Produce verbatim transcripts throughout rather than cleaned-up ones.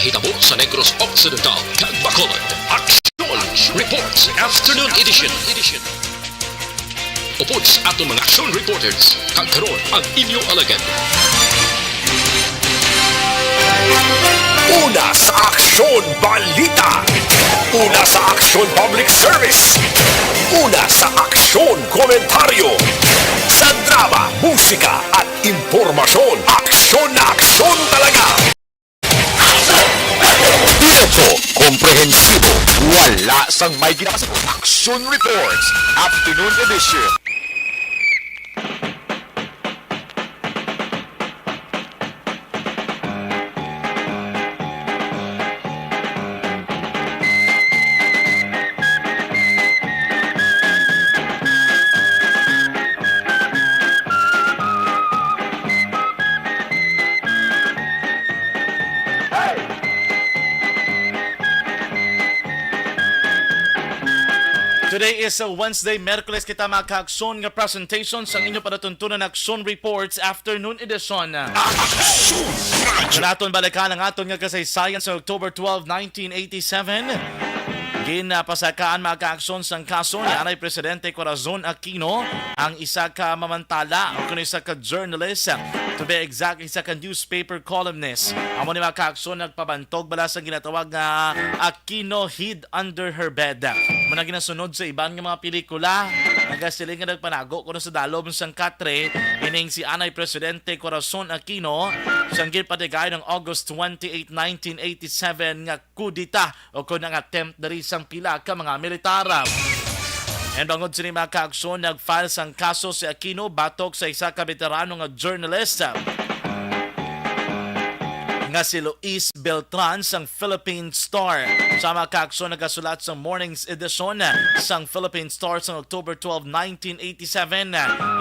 Hitabo sa Negros Occidental kag Bacolod. Aksyon Reports Afternoon Edition. Upod sa aton mga aksyon reporters, kag karon ang inyo alagad. Una sa Aksyon Balita. Una sa Aksyon Public Service. Una sa Aksyon Komentaryo. Sa drama, musika at impormasyon, aksyon na aksyon talaga. Diretso, komprehensibo, wala sang may ginapasagot. Aksyon Reports, Afternoon Edition. Today is a Wednesday, Merkules kita, mga kaakson, nga presentation sang inyo palatuntunan Aksyon Reports Afternoon Edition. Aksyon Radyo. Naton balikan ang aton nga kasaysayan sa October twelve, nineteen eighty-seven. Ginapasakaan, mga kaakson, sang kaso ni Anay Presidente Corazon Aquino, ang isa ka mamantala o kuno isa ka journalist, to be exact, isa ka newspaper columnist. Amo ni, mga kaakson, nagpabantog bala sa ginatawag nga Aquino hid under her bed. Mao na ginasunod sa iban nga mga pelikula, nagasiling nga nagpanago kuno sa dalom sang katre ining si Anay Presidente Corazon Aquino sang ginpatigay ng August twenty-eight, nineteen eighty-seven nga kudeta o kon ang attempt diri sang pila ka mga militar. And bangod sini, mga kaakson, nag-file sang kaso si Aquino batok sa isa ka veterano nga journalist nga si Luis Beltran sang Philippine Star. Sa, mga kaakson, nagasulat sang morning's edition sang Philippine Star sang October twelve, nineteen eighty-seven.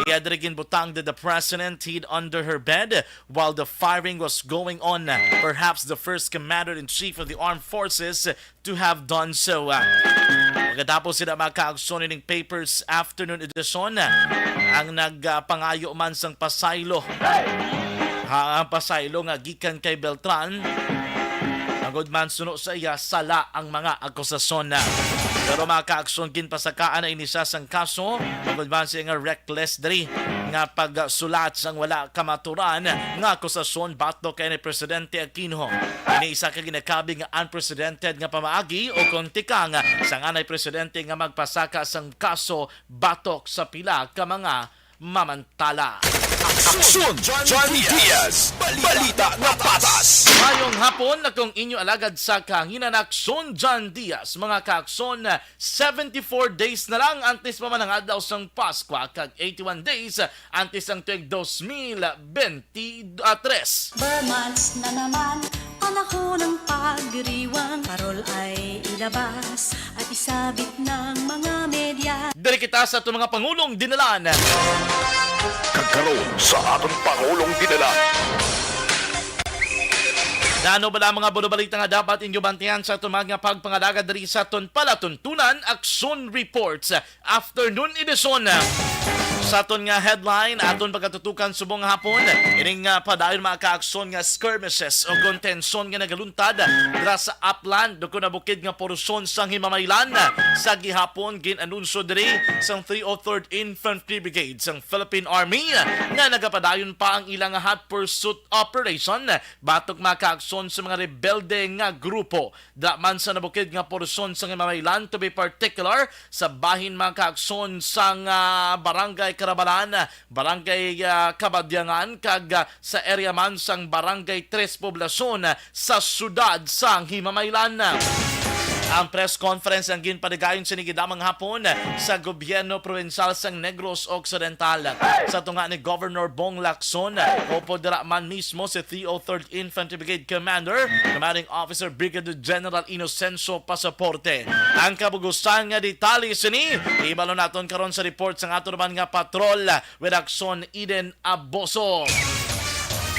Iya diri ginbutang that the president hid under her bed while the firing was going on. Perhaps the first commander-in-chief of the armed forces to have done so. Ah, pagkatapos sila, mga kaagson, ining Papers Afternoon Edition, ah, ang nagpangayo man sang pasaylo. Ha, ang pasaylo nga gikan kay Beltran, bangod man suno sa iya, sala ang mga akusasyon. Pero, mga kaagson, ginpasakaan na ini siya sang kaso bangod man siya nga reckless diri nga pagsulat sang wala kamaturan nga akusasyon batok kay ni Presidente Aquino. Ini isa ka ginakabig nga unprecedented nga pamaagi o kon tikang sang anay presidente nga magpasaka sang kaso batok sa pila ka mga mamantala. Aksyon, John Diaz. Balita nga patas. Mayong hapon, akong inyo alagad sa kahanginan, Aksyon John Diaz. Mga kaakson, seventy-four days na lang antes pa man ang adlaw sang Paskwa, kag eighty-one days antes ang tuig dos mil bente tres. Ber months na naman, panahon ng pagdiriwang. Parol ay ilabas at isabit ng mga media. Diri kita sa aton mga pangulong dinalan. Kag karon sa aton pangulong dinalan. Nano bala ang mga bulobalita nga dapat inyo bantayan sa aton mga pagpangalagad diri sa aton palatuntunan, Aksyon Reports Afternoon Edition? Sa aton nga headline, aton pagkatutukan subong nga hapon, ining, ah, padayon, mga kaakson, nga skirmishes o kon tensyon nga nagaluntad dira sa Upland, dukon na bukid nga porsyon sang Himamaylan. Sa gihapon, gin-anunsyo diri sang three oh third Infantry Brigade sang Philippine Army nga nagapadayon pa ang ilang hot pursuit operation batok, mga kaakson, sa mga rebelde nga grupo. Dira man sa nabukid nga porsyon sang Himamaylan, to be particular, sa bahin, mga kaakson, sang, ah, Barangay Carabalan, Barangay, ah, Cabadiangan, kag, ah, sa area man sang Barangay Tres Poblacion, ah, sa siyudad sang Himamaylan. Ang press conference ang ginpadigayon sini gidamang hapon sa gobyerno probinsyal sang Negros Occidental. Sa tunga ni Governor Bong Lacson, upod dira man mismo si three oh third Infantry Brigade Commander, Commanding Officer Brigadier General Inocencio Pasaporte. Ang kabug-usan nga detalye sini, ibalo naton karon sa report sang ato naman nga patrol with Aksyon Eden Aboso.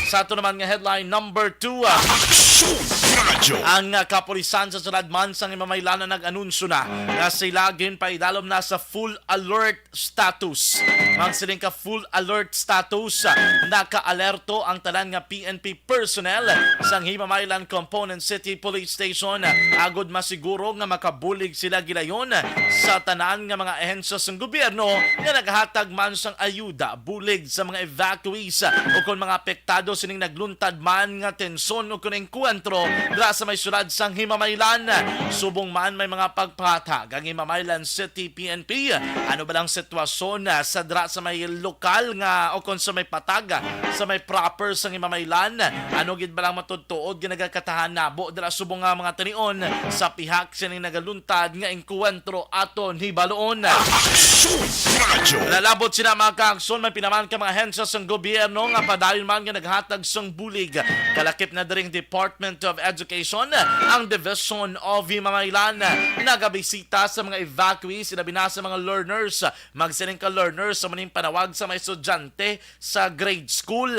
Sa ato naman nga headline number two, ah, Aksyon Radyo. Radyo. Ang, ah, kapulisan sa Siyudad man sang Himamaylan nag-anunsyo na nga sila ginpaidalom na sa full alert status. Magsiling ka full alert status, ah, naka-alerto ang tanan nga P N P personnel sang Himamaylan Component City Police Station, ah, agod masiguro nga makabulig sila gilayon sa tanan nga mga ahensya sang gobyerno nga naghatag man sang ayuda, bulig sa mga evacuees, ah, o kon mga apektado sining nagluntad man nga tensyon o kon engkwentro dira sa may siyudad sang Himamaylan. Subong man may mga pagpahatag ang Himamaylan City P N P. Ano ba lang sitwasyon, ah, sa dira sa may lokal nga o kon sa may patag, ah, sa may proper sang Himamaylan? Ano gid ba lang matudtuod nga nagakatahan nabo dira subong nga mga tanion sa pihak sining nagaluntad nga engkwentro aton hibaluon? Aksyon Radyo. Lalabot sina mga kaakson, may pinaman ka mga ahensya sang gobyerno nga padayon man nga naghatag sang bulig. Kalakip na diri ang Department of Education, ang Division of Himamaylan. Nagabisita sa mga evacuees, sila bina sa mga learners. Magsiling ka learners, sa maning panawag sa mga estudyante sa grade school.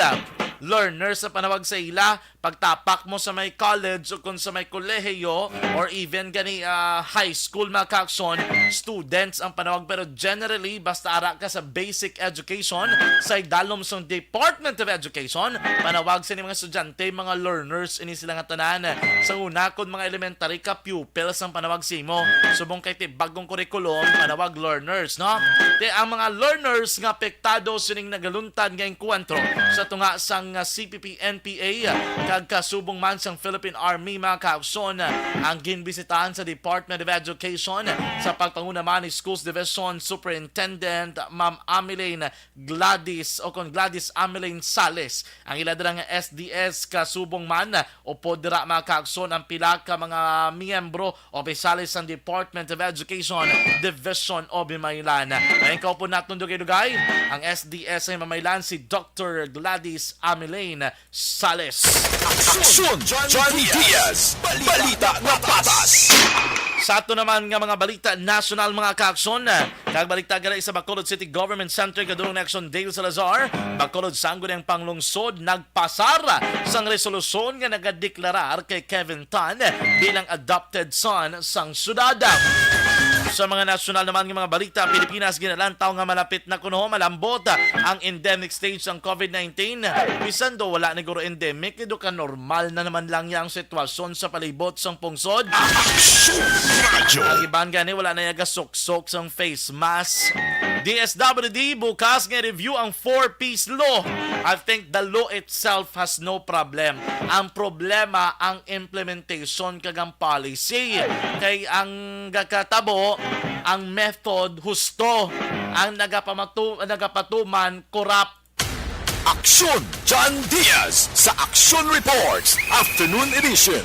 Learners sa panawag sa ila, pagtapak mo sa may college o kung sa may kolehiyo or even gani, ah, high school, mga kaakson, students ang panawag. Pero generally, basta ara ka sa basic education, sa idalom sang Department of Education, panawag sa mga estudyante, mga learners, ini sila nga tanan. Sa una, kung mga elementary ka, pupils ang panawag sa imo. Subong kay ti bagong curriculum, panawag learners, no? Ti ang mga learners nga apektado sining nagaluntad nga engkwentro sa tunga sang, ah, C P P N P A kag kasubong man sang Philippine Army, mga kaakson, ang ginbisitahan sa Department of Education sa pagpanguna man ni Schools Division Superintendent Ma'am Ameline Gladys o kon Gladys Ameline Sales. Ang ila dira nga S D S kasubong man upod dira, mga kaakson, ang pila ka mga miyembro opisyales sang Department of Education, Division of Himamaylan. Ang kaupod naton dugay-dugay, ang S D S sa Himamaylan, si Doctor Gladys Ameline Sales. Aksyon, John Diaz. Balita nga patas. Sa ato naman nga mga balita nasyonal, mga kaakson, kag balita gali sa Bacolod City Government Center, kadulong ni Aksyon Dale Salazar, Bacolod, Sangguniang Panglungsod, nag pasar sang resolusyon nga nagadeklarar kay Kevin Tan bilang adopted son sang syudad. Sa mga nasyonal naman nga mga balita, Pilipinas ginalantaw nga malapit na kuno malambot ang endemic stage sang COVID nineteen. Bisan do wala ni guro endemic, do ka normal na naman lang niya ang sitwasyon sa palibot sang pungsod. Aksyon Radyo. Ang iban gani wala na iya gasuksok sang face mask. D S W D bukas nga review ang four Ps law. I think the law itself has no problem. Ang problema ang implementation kag ang policy. Kay ang gakatabo, ang method husto, ang nagapamatu-, nagapatuman corrupt. Aksyon John Diaz sa Aksyon Reports Afternoon Edition.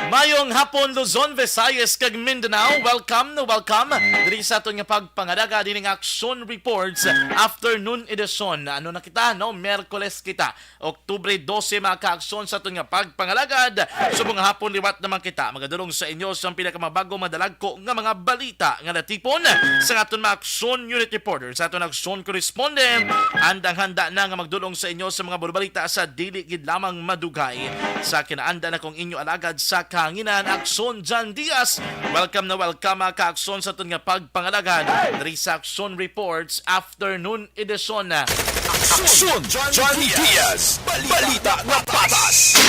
Mayong hapon, Luzon, Visayas, kag Mindanao. Welcome, welcome diri sa aton nga pagpangalaga dining Aksyon Reports Afternoon Edition. Ano na kita, no? Miyerkules kita, Oktubre dose, mga kaakson, sa aton nga pagpangalagad. Subong nga hapon, liwat naman kita magadulong sa inyo sa pinakamabago, madalagko nga mga balita nga natipon sa aton mga Aksyon Unit Reporter, sa aton Aksyon Correspondent. Andang handa na nga magdulong sa inyo sa mga balita sa dili gid lamang madugay. Sa kinaanda na kong inyo alagad sa kahanginan, Aksyon John Diaz. Welcome na welcome, mga kaakson, sa aton nga pagpangalagad diri sa Aksyon Reports Afternoon Edition. Aksyon John Diaz. Balita nga patas.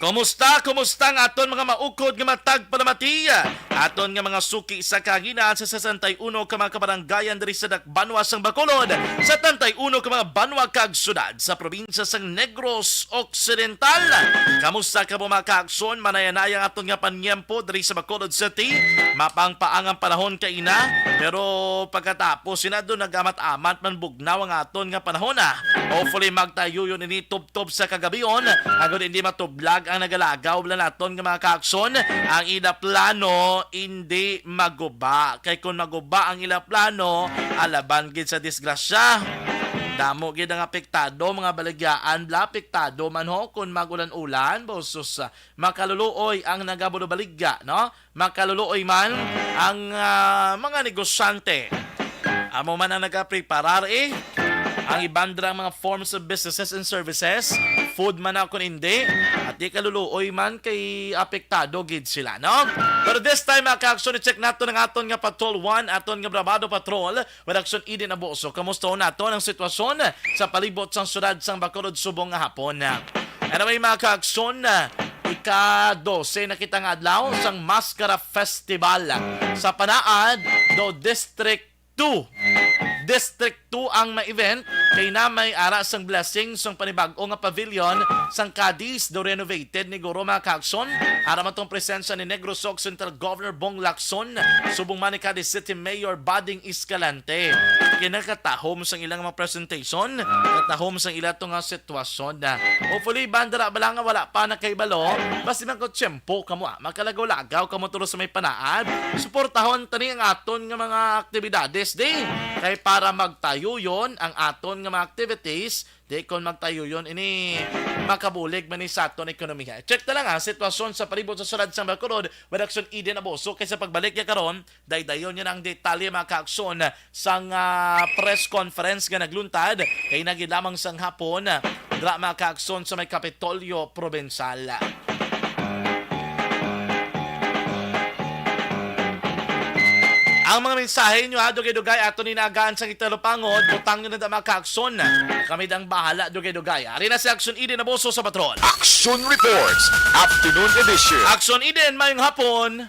Kumusta? Kumusta ang aton mga maukod nga matag palamati? Aton nga mga suki sa kahanginan sa sesenta y uno ka mga kabarangayan diri sa dakbanwa sang Bacolod, setenta y uno ka mga banwa kag syudad sa probinsya sang Negros Occidental. Kamusta kamo, mga kaakson? Manaya-naya ang aton nga panyempo diri sa Bacolod City. Mapangpaang ang panahon kaina, pero pagkatapos sina do nagamat-amat man bugnaw ang aton nga panahon, ah. Hopefully, magtayuyon ini tubtob sa kagabion, agod hindi matublag ang nagalagaw lang naton nga mga kaakson. Ang ila plano hindi maguba, kay kung maguba ang ila plano, alaban gid sa disgrasya. Damo gid ang apektado, mga baligyaan bala, apektado man ho kung mag-ulan-ulan, bosos, ah, makaluluoy ang nagabulobaligya, no? Makaluluoy man ang, ah, mga negosyante. Amo man ang nagapreparar, eh. Ang iban dira mga forms of businesses and services, food man na kun indi, at di kaluluoy man kay apektado gid sila, no? Pero this time, mga ka-aksyon, i-check nato ang aton nga Patrol One, aton nga Brabado Patrol, with Aksyon Eden Abuso. Kamusta nato ang sitwasyon sa palibot sang syudad sang Bacolod subong nga hapon? Anyway, mga ka-aksyon, ika-dose na kita nga adlaw sang Maskara Festival sa Panaad do District two. District two ang ma-event kay na may ara sang blessing sang panibag-o nga pavilion sang Cadiz do renovated ni guro, mga ka-aksyon. Ara man tong presensya ni Negros Occidental Governor Bong Lacson, subong man ni Cadiz City Mayor Bading Escalante. Kay nakatahom sang ilang mga presentation, katahom sang ila to nga sitwasyon na. Hopefully, bandera bala nga wala pa nakahibalo, basi man ko tiyempo kamo, ah, makalagaw-lagaw kamo tulo sa may Panaad. Suportahon tani ang aton nga mga aktibidades di. Kay para magtayuyon ang aton nga mga activities, di kon magtayuyon ini makabulig man ni sa aton ekonomiya. Check na lang ang sitwasyon sa palibot sa syudad sang Bacolod, with Aksyon Eden Abuso, kay sa pagbalik niya karon, daydayon niya ang detalye, mga ka-aksyon, sang, ah, press conference nga nagluntad kay nagid lamang sang hapon, ah, dira, mga ka-aksyon, sa may Kapitolyo Provincial. Ang mga mensahe niyo, ha, dugay-dugay, ato ni naagaan sang italupangod, butang niyo na da, mga ka-aksyon. Kami dang bahala, dugay-dugay. Ari na si Aksyon Eden Abuso sa Patrol. Action Reports, Afternoon Edition. Aksyon Eden, mayong hapon.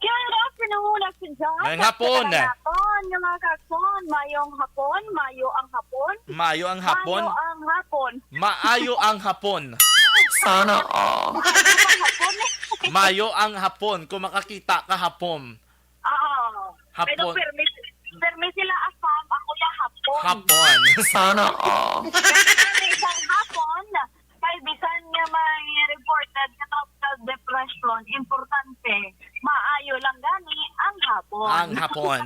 Good afternoon, Action John. Mayong hapon. Sa tanan naton nga mga ka-aksyon, mayong hapon, mayo ang hapon. Mayo ang hapon. Mayo ang hapon. Maayo ang hapon. Sana all. Mayo ang hapon, eh. Mayo ang hapon, kung makakita ka hapon. Oo. Hapon. Pero permi, permi sila asam, ako ya hapon. Hapon. Sana all. Pero isang hapon, kay bisan nga may reported nga tropical depression, importante, maayo lang gani ang hapon. Ang hapon.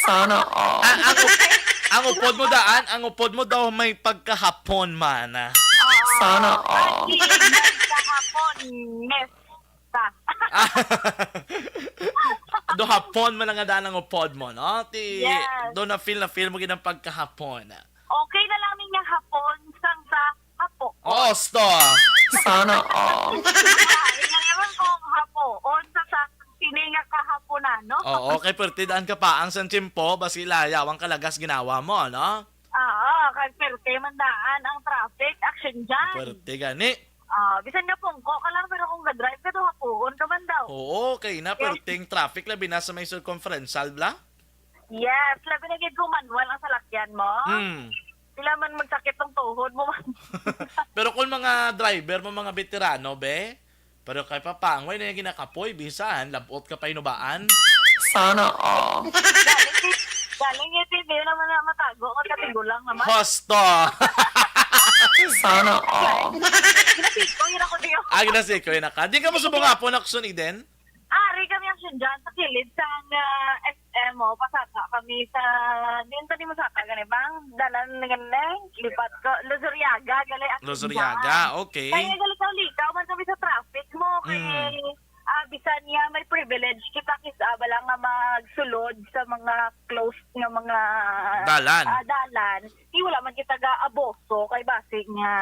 Sana all. Ang, ang, up- ang upod mo daan, ang upod mo daw may pagkahapon man. Oo. Sana all. Pag-ibig sa hapon, miss ka. Do hapon man nga daan ang upod mo, no? Ti, yes. Do na feel na feel mo gid ang pagkahapon. Okay na lang niya hapon sang sa hapo. Osto. Sana all. Ah, hindi naman kung hapo. O sa, sa sini nga kahapon na, no? Oo, kay perti daan ka pa ang sang tiyempo, basi layaw ang kalagas ginawa mo, no? Oo, kay perti man daan ang traffic, Action John. Perti gani. Ah, bisan nga pungko ka lang, pero kung ga-drive ka, daw hapuon ka man daw. Oo, kay na, yes, perting traffic, labi na sa may circumferential, bla? Yes, labi na gid kung manual ang salakyan mo. Hmm. Sila man magsakit ang tuhod mo, man. Pero kung mga driver mo, mga veterano, be, pero kay Papang, way na yung ginakapoy, bisan, labot ka pa inubaan. Sana all. Galing, galing yung T V naman na matago, magkatigulang naman. Hosto! Sana all. Ginasikoy na ko diyo. Ah, ginasikoy na ka. Di ka mo subong hapon, Action Eden? Ari kami ang sundyan sa kilid sang, ah, S M, oh. Pasaka kami sa, din pa di masaka, gani bang? Dalan na gani, lipat ko. Luzuriaga, gali ang Luzuriaga, sundyan. Okay. Kaya gali ka, likaw man kami sa traffic mo. Kay, mm, ah, bisan niya may privilege kita, kis-, ah, bala nga magsulod sa mga closed nga mga, dalan, ah, dalan. Di wala man kita ga-aboso kay basi nga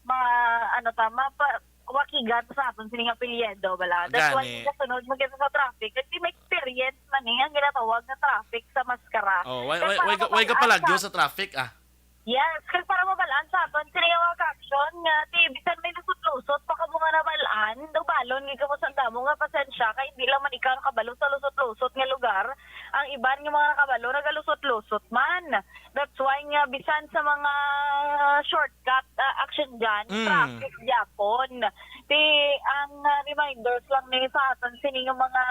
ma-, ano ta, mapa-, wakigan sa aton sini nga apelyido, bala. That's why, gani, kasunod mo kita sa traffic. Kasi may experience man eh, ang ginatawag na traffic sa Maskara. Oh, way, way, way, way ka palagyo sa traffic, ah. Yes, kag para mabalaan sa aton sini nga mga ka-action nga ti bisan may lusot-lusot pa kamo nga nabalaan, daw balon gid kamo sa damo nga pasensya kay hindi lang man ikaw nakabalo sa lusot-lusot nga lugar, ang iban nga mga nakabalo nagalusot-lusot man. That's why nga bisan sa mga shortcut, ah, action dyan, mm, traffic gyapon. Ti ang, ah, reminders lang ni sa aton sini nga mga,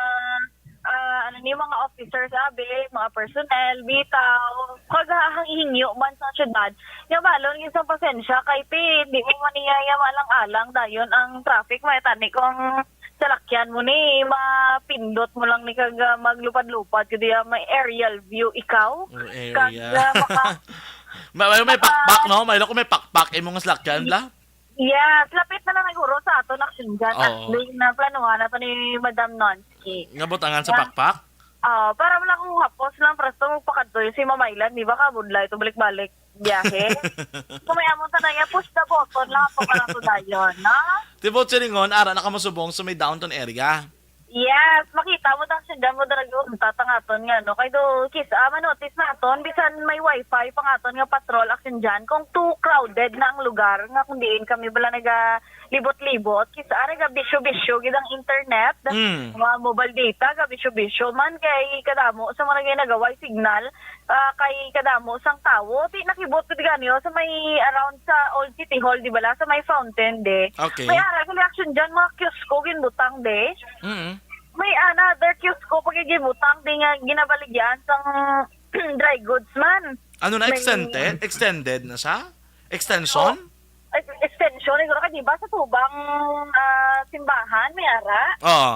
ah, ano ni, mga officers, abi, mga personnel, bitaw. Kag hahangyo man sa syudad, nga balon gid sa pasensya kay ti di mo man niya alang-alang dayon ang traffic, may tani kung salakyan mo ni, mapindot mo lang ni kag, ah, maglupad-lupad, kay diya may aerial view ikaw. Oh, kag, area, ah, maka-, may, may, may maka- pakpak, no? May ko may pakpak imo nga salakyan, bla? Yes, lapit na lang naguro sa aton action dyan. Oo. Actually, na planuhan na to ni Madam Nonsky. Nga butangan sa, yeah, pakpak? Ah, para wala akong hapos lang, presto magpakadto yung si Mamaylan, di ba, kabudlay to balik-balik biyahe. Kung may amon sa naya, push the button lang ako para to dayon, no? Tibot siningon, ara na ka masubong sa may downtown area. Yes, makita mo tang senda mo dara yung tatangaton nga, no? Kay do, kis, ah, manotis naton, bisan may wifi pangaton nga patrol action dyan, kung too crowded na ang lugar, nga kung diin kami bala naga libot-libot, kis, ah, naga bisyo-bisyo gid ang internet, Mm. mga mobile data, ga bisyo-bisyo man, kay kadamo sa mga nagay nagaway signal, ah, kay kadamo sang tawo, ti nakibot ko gani, oh, sa may around sa Old City Hall, di bala, sa may fountain, de. Okay. May ara gali action dyan, mga kiosko ginbutang, de. Mm. May another kiosko pa gid ginbutang, de, nga ginabaligyan sang dry goods man. Ano na, May- extended? Extended na siya? Extension? Ex- Extension, siguro ka, di ba, sa tubang ah, simbahan, may ara. Oo.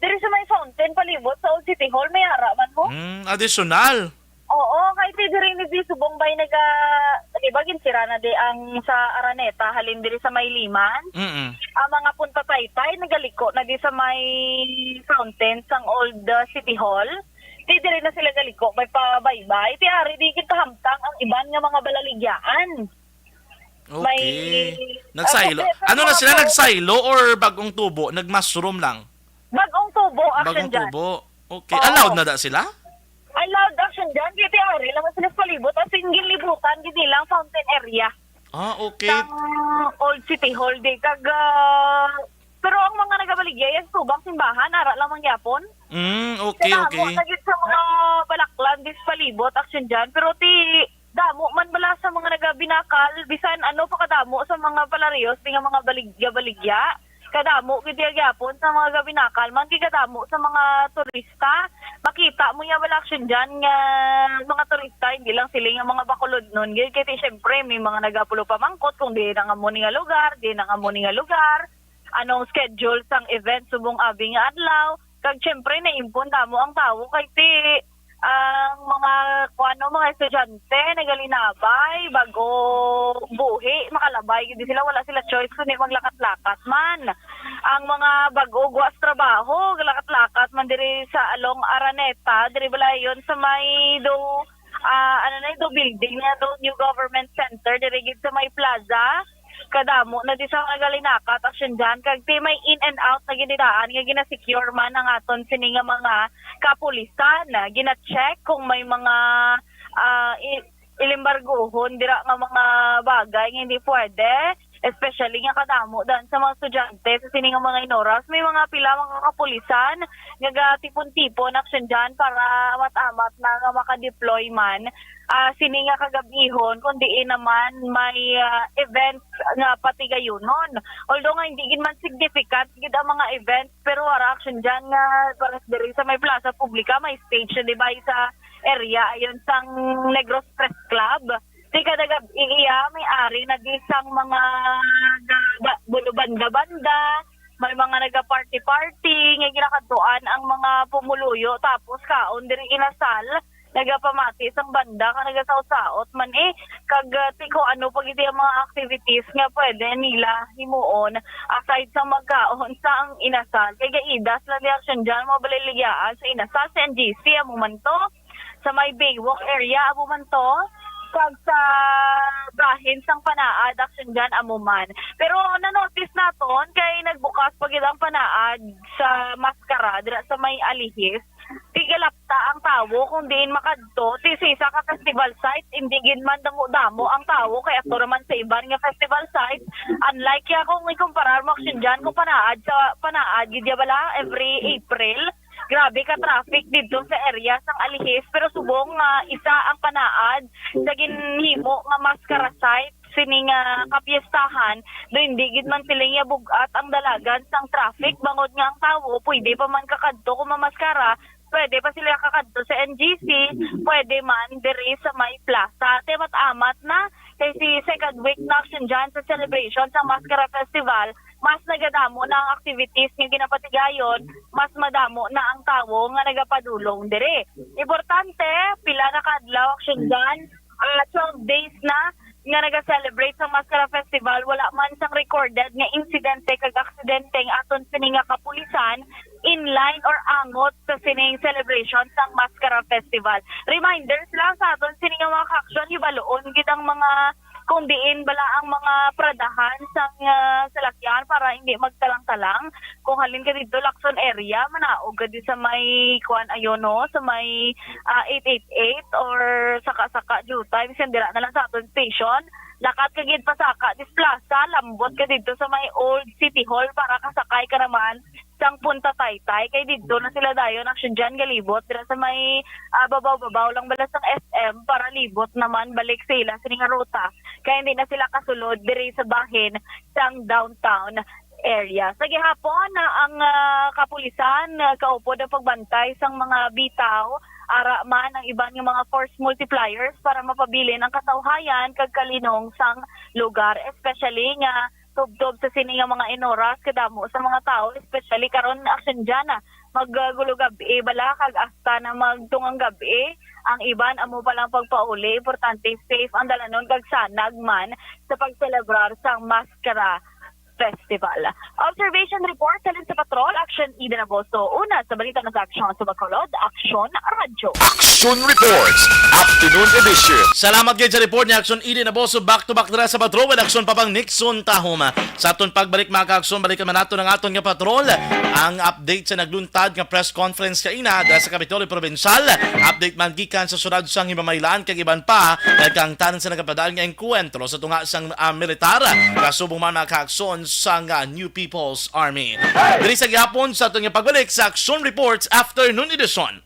Diri sa may fountain, palibot sa Old City Hall, may ara man mo. Mm, additional. Oo, kay ti diri ni di subong bay naga, di ba, ginsira na di ang sa Araneta, halin diri sa may Liman. Mm. Ang mga Punta Taytay, nagaliko na di sa may fountain sang Old ah, City Hall. Ti diri na sila galiko, may pabaybay. Ti ari di gid kahamtang ang iban nga mga balaligyaan. Okay. May- Nagsaylo. Ah, kasi- Ano na sila, nagsaylo or bagong tubo? Nag-mushroom lang? Bagong tubo, action Bagong dyan. Tubo. Okay. Oo. Allowed na da sila? Allowed action dyan, kaya ti ari lang sila sa palibot. As in, ginlibutan, gid nilang fountain area. Ah, okay. Sang Old City Hall, di kag, ah, pero ang mga nagabaligya, yan sa tubang simbahan, ara lang mangyapon. Mm, okay, Kaya okay. Lagi sa mga balaklan, di sa palibot, action dyan. Pero ti, damo man bala sa mga nagabinakal, bisan ano pa kadamo sa mga palariyos, di nga mga baligya-baligya. Kadamo gid gyapon sa mga gabinakal man, kay kadamo sa mga turista. Makita mo niya wala action dyan nga mga turista, hindi lang sila nga mga bakulod nun. Gid kay ti, syempre, may mga nagapulo pamangkot kung di na nga mo ni nga lugar, di na nga mo ni nga lugar. Anong schedule sang event subong abi nga adlaw? Kag syempre, naimpon damo ang tawo kay ti ang mga kuano, mga estudyante nagalinabay, bago buhi, makalabay gid sila, wala sila choice kundi maglakat-lakat man. Ang mga bago guwa sa trabaho, lakat-lakat man diri sa along Araneta, diri balayon sa may do ah, ano na ito, building na ito, New Government Center, diri gid sa may plaza. Kadamo na di sa mga galinakat action dyan. Kag ti may in and out na ginitaan nga ginasecure man ang aton sini nga mga kapulisan. Gina-check kung may mga ah, i- ilimbargohon dira nga mga bagay nga hindi pwede. Especially nga kadamo dan sa mga estudyante sa sini nga mga inoras. May mga pila mga kapulisan nga gatipon-tipon action dyan para amat-amat na nga makadeploy man ah, sini nga kagabihon, kung diin naman may ah, events nga patigayunon. Although nga hindi gid man significant gid ang mga events, pero ara action dyan nga para diri sa may plaza publika, may stage na, di ba, sa area ayon sang Negros Press Club. Di kada gab-i iya, may ari na di sang mga ga- ba- bulo banda-banda, may mga naga-party-party nga ginakadtuan ang mga pumuluyo, tapos kaon diri inasal, nagapamati sang banda ka nagasaot-saot man eh, kag ah, ti kung ano pa gid ang mga activities nga pwede nila himuon aside sa magkaon sa ang inasal. Kay gaidas lang di action dyan, mga baliligyaan sa inasal, sa N G C, amo man to, sa may Baywalk area, amo man to, kag sa bahin sang Panaad, action dyan, amo man. Pero na-notice naton kay nagbukas pa gid ang Panaad sa Mascara dira sa may Alihis. Tigalapta ang tawo kung diin makadto ti sa isa ka festival site, hindi gid man damo-damo ang tawo kay ato naman sa iban nga festival site. Unlike ya kung ikumparar mo action dyan kung Panaad sa Panaad gid ya bala every April. Grabe ka traffic didto sa area sang Alihis, pero subong nga isa ang Panaad sa ginhimo nga Mascara site sini nga kapiestahan, do hindi gid man sila nga bugat ang dalagan sang traffic, bangod nga ang tawo pwede pa man kakadto kung mamaskara, pwede pa sila kakadto sa N G C, pwede man diri sa may plaza. Ti amat-amat na kay si second week na action dyan sa celebration sa Mascara Festival, mas nagadamo na ang activities nga ginapatigayon, mas madamo na ang tawo nga nagapadulong diri. Importante, pila na ka adlaw action dyan, ah, twelve days na nga naga-celebrate sa Mascara Festival, wala man sang recorded nga insidente kag aksidente ang aton sini nga kapulisan. in line or angot sa sining celebration sang Maskara Festival. Reminders lang sa aton sini nga mga ka-aksyon, hibaluon gid ang mga kung diin bala ang mga paradahan sang, ah, salakyan para hindi magtalang-talang. Kung halin ka didto, Lacson area, manaog ka di sa may, kuan, ayun, no, sa may, ah, eight eight eight or Saka-Saka Jutay, bisan dira na lang sa aton station. Lakat ka gid pa Saka Displaza, lambot ka didto sa may Old City Hall para kasakay ka naman sang Punta Taytay, kay didto na sila dayon, actually, dyan galibot, dira sa may, ah, babaw-babaw lang bala sang S M, para libot naman balik sila sini nga ruta, kay hindi na sila kasulod diri sa bahin sang downtown area. Sa gihapon, ah, ang, ah, kapulisan, ah, kaupod ang pagbantay sang mga bitaw, ara man ang iban nga mga force multipliers para mapabilin ang kasawhayan kag kalinong sang lugar, especially nga tubtob sa sini nga mga inoras, kadamo sa mga tawo, especially karon, action dyan, ah, maggulo gab-i bala, kag hasta na magtungang gab-i. Ang iban amo pa lang pagpauli, importante safe ang dalanon kag sanag man sa pagselebrar sang Maskara Festival. Observation report halin sa Patrol, Action Eden Agosto. Una sa balita, nasa Aksyon sa Bacolod, Aksyon Radyo. Action Reports, Afternoon Edition. Salamat gid sa report ni Action Eden Agosto. Back to back dira sa Patrol with Action Papang Nixon Tahoma. Sa aton pagbalik, mga ka-aksyon, balikan man nato ang aton nga patrol. Ang update sa nagluntad nga press conference kaina dira sa Kapitolyo Provincial. Update man gikan sa syudad sang Himamaylan kag iban pa, nagkaangtanan sa nagapadayon nga engkwentro sa tunga sang, ah, militar, kasubong man mga ka-aksyon sang, ah, New People's Army. Diri sa gihapon sa aton nga pagbalik sa Action Reports Afternoon Edition.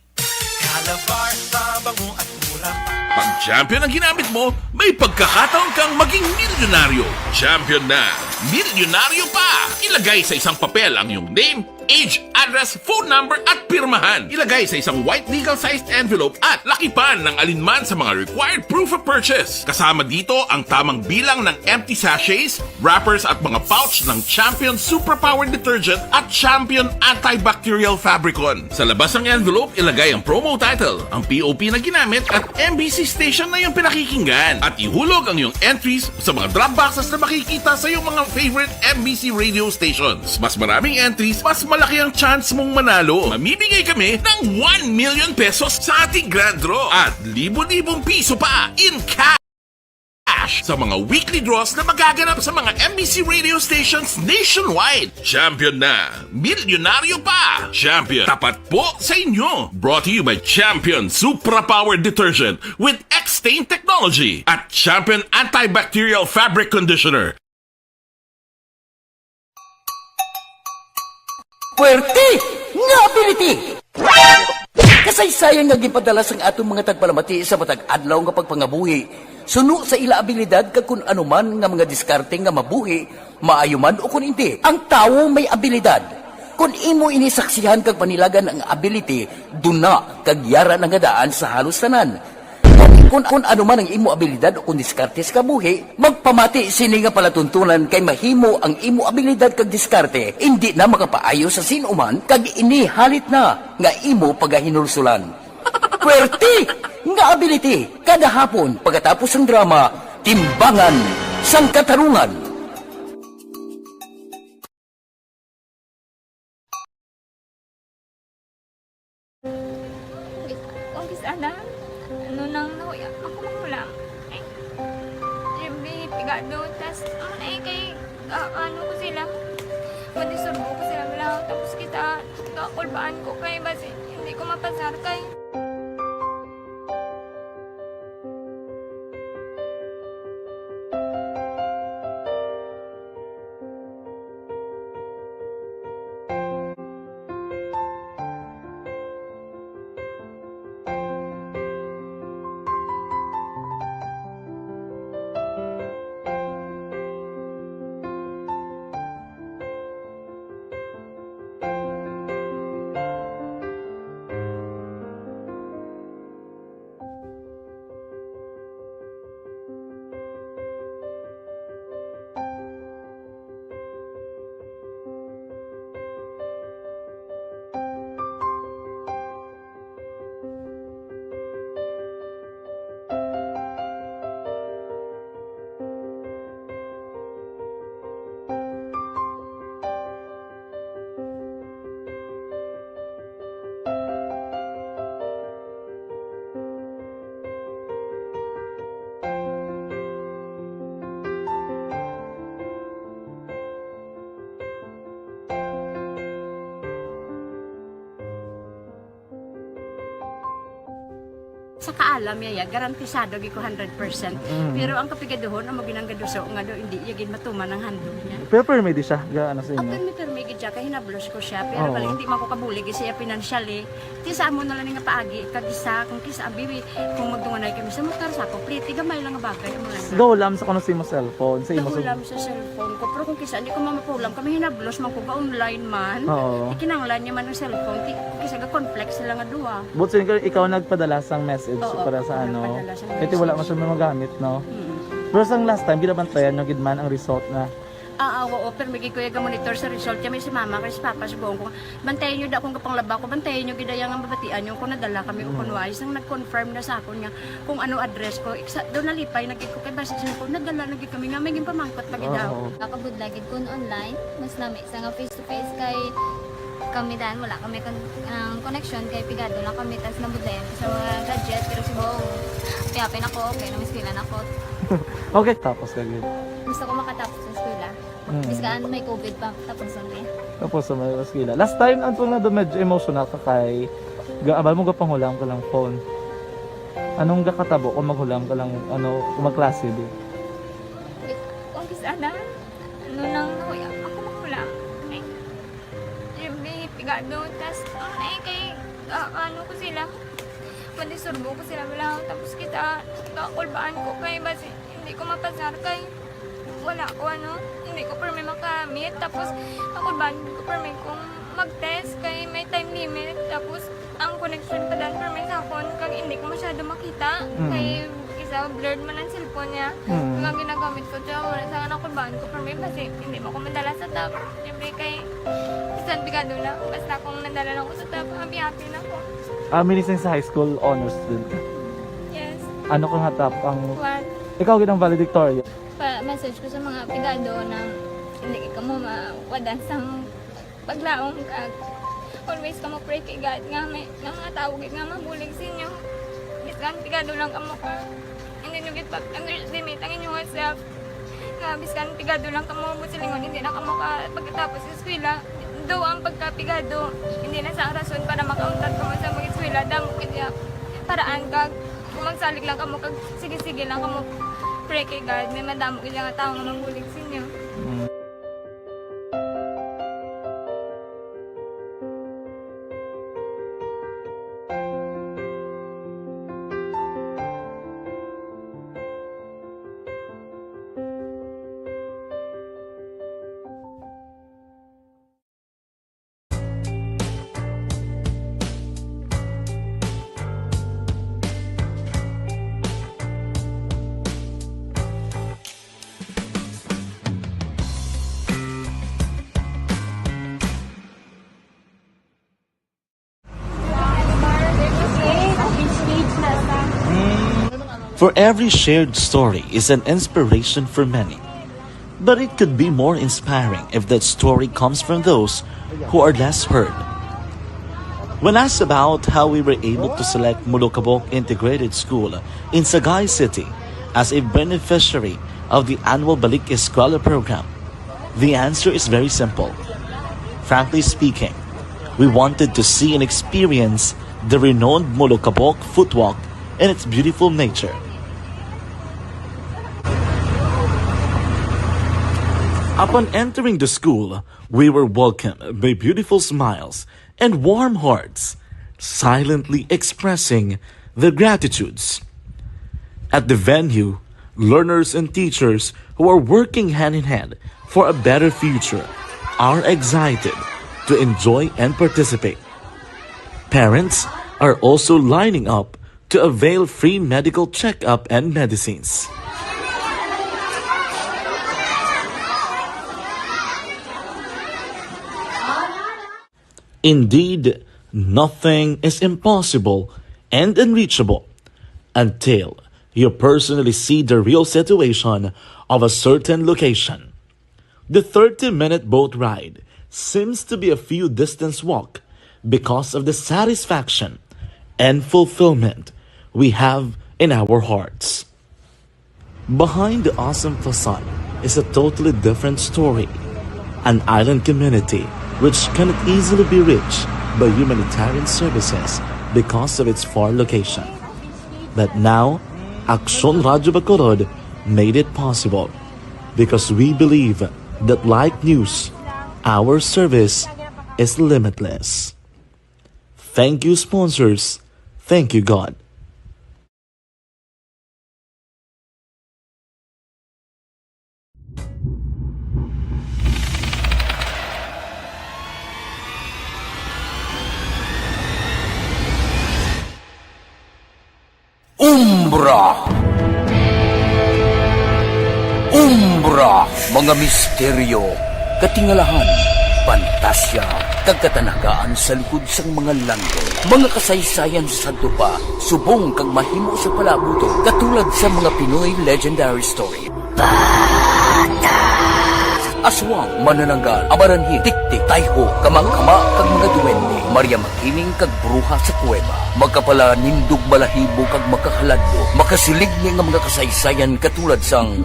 Calabar, Tabango at Mura. Pag champion ang ginamit mo, may pagkakataon kang maging milyonaryo. Champion na, milyonaryo pa! Ilagay sa isang papel ang iyong name, age, address, phone number, at pirmahan. Ilagay sa isang white legal-sized envelope at lakipan ng alinman sa mga required proof of purchase. Kasama dito ang tamang bilang ng empty sachets, wrappers, at mga pouch ng Champion Suprapower Detergent at Champion Antibacterial Fabricon. Sa labas ng envelope, ilagay ang promo title, ang P O P na ginamit, at M B C station na iyong pinakikinggan. At ihulog ang iyong entries sa mga drop boxes na makikita sa iyong mga favorite M B C radio stations. Mas maraming entries, mas malaki ang chance mong manalo. Mamimigay kami ng one million pesos sa ating grand draw at libo-libong piso pa in cash sa mga weekly draws na magaganap sa mga M B C radio stations nationwide. Champion na, milyonaryo pa! Champion, tapat po sa inyo! Brought to you by Champion Supra Power Detergent with X-Stain Technology at Champion Antibacterial Fabric Conditioner. Puwerte nga ability! Kasaysayan nga ginpadala sang aton mga tagpalamati sa matag adlaw nga pagpangabuhi, suno sa ila abilidad kag kun ano man nga mga diskarte nga mabuhi, maayo man o kun indi. Ang tawo may abilidad. Kun imo ini saksihan kag panilagan ang ability, duna kag yara na nga daan sa halos tanan. Kung, kung ano man ang imo abilidad o kung diskarte sa kabuhi, magpamati sini nga palatuntunan, kay mahimo ang imo abilidad kag diskarte indi na makapaayo sa sin-o man, kag ini halit na nga imo pagahinulsulan. Puwerte nga ability, kada hapon pagkatapos sang drama, Timbangan sang Katarungan. Kung kis-, ana, ano nang nahuya, ako makulang. Ay, siyempre, pigado, tas, ano na eh, kay, ah, ano ko sila, madisurbo ko sila, wala, tapos kita, kakulbaan ko kay, basi, hindi ko mapasar kay. Sa kaalam niya, ya, garantisado gid ko hundred percent. Mm. Pero ang kapigaduhon, amo ginang gaduso nga do, hindi niya gid matuman ang handog niya. Pero permi di siya, ga, ano sa inyo? Permi, permi gid siya, kay hinablos ko siya. Pero Oo. bali, hindi man ko kabulig siya financially. Ti sa amo na lang nga paagi, kag isa, kung kisa, abi, kung magtunganay kami sa motor, sa ako, pliti, gamay lang nga bagay, amo lang. Go, lam sa kuno sa imo cellphone, sa imo Go, lam sa cellphone ko. Pero kung kisa, hindi ko mamapulam, kami hinablos man ko, ga online man. Oo. Ti kinahanglan niya man ang cellphone, ti, kung kisa, ga-conflict sila nga duha. But since ikaw nagpadala sang message Oo, para sa ako ano, nagpadala sang kaya ti wala man message. siya magamit, no? Mm. Pero sang last time, ginabantayan nyo gid man ang result na. Ah, ah, oo, pero may gid ko yung monitor sa result. Kaya may si mama, kay si papa, si buong ko, bantayan nyo da akong kapanglaba ko, bantayan nyo gid ang mabatian nyo kung nadala kami o Mm. kung wala. Isang nag-confirm na sa akon nga kung ano address ko. Iksa, doon nalipay na gid ko, kay basta siya ko, nadala na gid kami nga, may ginpamangkot pa gid Oo. ako. Nakabudlay gid kun online, mas nami sa nga face to face kay kami dan, wala kami kon-, ang connection kay pigado lang kami, tas nabudlayan ko sa mga gadget, pero si Bong, happy-happy na ko, okay na, may eskwela na ko. Okay, tapos ka gid. Gusto ko makatapos sa eskwela. Mm. Bisan may covid pa, tapos ang day. Tapos sa mga eskwela. Last time, ang tunga do medyo emotional ka kay, ga-, abal mo gapanghula ang kalang phone. Anong gakatabo kung maghula ang kalang, ano, kung magklase di? Kung kisa na, ano nang nahuya, ako maghula. Ay, yung may pigado, tas, ay, kay, ah, ano ko sila, mandisturbo ko sila, wala, tapos kita, kakulbaan ko kay, basi, hindi ko mapasar kay, wala ko, ano, hindi ko permi makamit, tapos, kakulbaan ko permi kung mag-test kay may time limit, tapos, ang connection pa dan permi sa akon, kag hindi ko masyado makita, Mm. kay, isa, blurred man ang cellphone niya, Mm. kag ang ginagamit ko, tiyan, wala sa kakulbaan ko permi, basi, hindi mo ko madala sa top, siyempre kay, bisan pigado na, basta kung nadala lang ko sa top, happy-happy na ko. Ah, minising sa high school, honor student ka? Yes. Ano ka nga top ang One. Ikaw gid ang valedictorian? Pa-message ko sa mga pigado na hindi ka mo mawadan sang paglaom, kag always ka mo pray kay God nga may, nga mga tawo gid nga mabulig sa inyo. Bisan pigado lang kamo ka, hindi nyo gid pag-underestimate ang inyong self. Nga bisan pigado lang kamo, buot silingon, hindi na kamo ka pagkatapos sa eskwela. Though ang pagkapigado, hindi na sa rason para makauntat kamo sa mag-eskwela. Damo gid ya paraan kag kung magsalig lang kamo kag sige-sige lang kamo pray kay God, may madamo gid nga tawo nga mabulig sa inyo. Mm. For every shared story is an inspiration for many. But it could be more inspiring if that story comes from those who are less heard. When asked about how we were able to select Mulukabok Integrated School in Sagay City as a beneficiary of the annual Balik Eskwela program, the answer is very simple. Frankly speaking, we wanted to see and experience the renowned Mulukabok footwalk and its beautiful nature. Upon entering the school, we were welcomed by beautiful smiles and warm hearts, silently expressing their gratitudes. At the venue, learners and teachers who are working hand in hand for a better future are excited to enjoy and participate. Parents are also lining up to avail free medical checkup and medicines. Indeed, nothing is impossible and unreachable until you personally see the real situation of a certain location. The thirty-minute boat ride seems to be a few distance walk because of the satisfaction and fulfillment we have in our hearts. Behind the awesome facade is a totally different story, an island community which cannot easily be reached by humanitarian services because of its far location. But now, Aksyon Radyo Bacolod made it possible because we believe that like news, our service is limitless. Thank you, sponsors. Thank you, God. Umbra. Umbra, mga misteryo, katingalahan, pantasya, kag katanagaan sa likod sang mga landong. Mga kasaysayan sa sadto pa, subong kag mahimo sa palabuton, katulad sa mga Pinoy legendary story. Aswang, manananggal, amaranhil, tiktik, tayho, kama-kama, kag mga duwende, Maria Makiling, kag bruha sa kuweba, makapalanindog balahibo, kag makahaladlok, makasiling ni nga mga kasaysayan katulad sang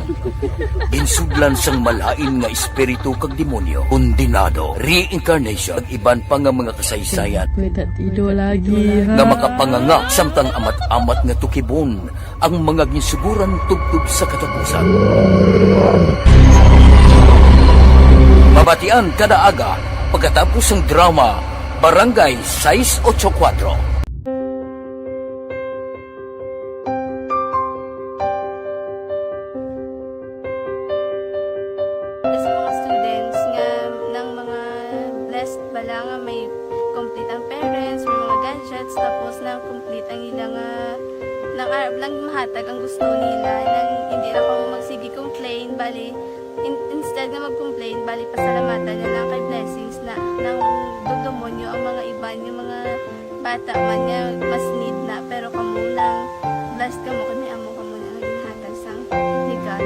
ginsudlan sang malain nga espiritu kag demonyo, kondenado, reincarnation, kag iban pa nga mga kasaysayan May tatido lagi, ha? nga makapanganga samtang amat-amat nga tukibon ang mga ginsuguran tubtob sa katapusan. Mabatian kada aga pagkatapos sang drama Barangay sais ocho kuwatro. Sa mga students nga nang mga blessed bala nga may complete ang parents, may mga gadgets, tapos nang complete ang ila nga, nang arab lang mahatag ang gusto nila, nang hindi na kamo magsige complain, bali, in-, instead nga mag-complain, bali, pasalamatan na lang kay blessings na, nang dudumonyo ang mga iban, yung mga bata man nga mas need na, pero kamo nang blessed kamo kay may amo kamo na nga ginhatag sang ni God.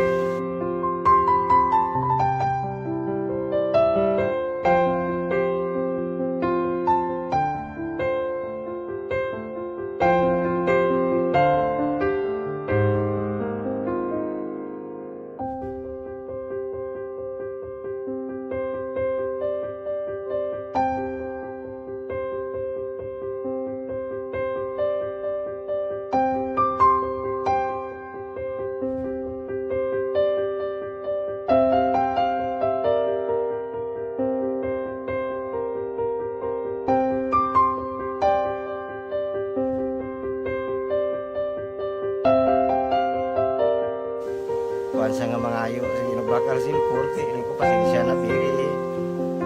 Kuan sa nga mangayo, sige, nagbakal cellphone, kay ini ko pasensya na, pili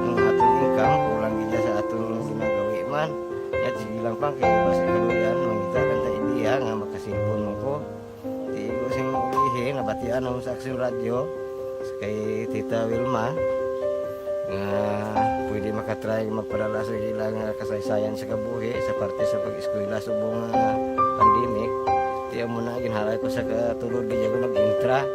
ang aton income, kulang gid sa aton ginagawi man. Yat, sige lang pang, kay basi kaluyan, mangita lang ta idea nga makaselpon mo ko. Di ko sing ulihi, nabatian ako sa Aksyon Radyo, kay Tita Wilma, nga pwede makatry magpadala sa ila nga kasaysayan sa kabuhi sa parte sa pag-eskwela subong nga pandemic. Di amo na, ginhalay ko sa katulod, di ako nag-intra.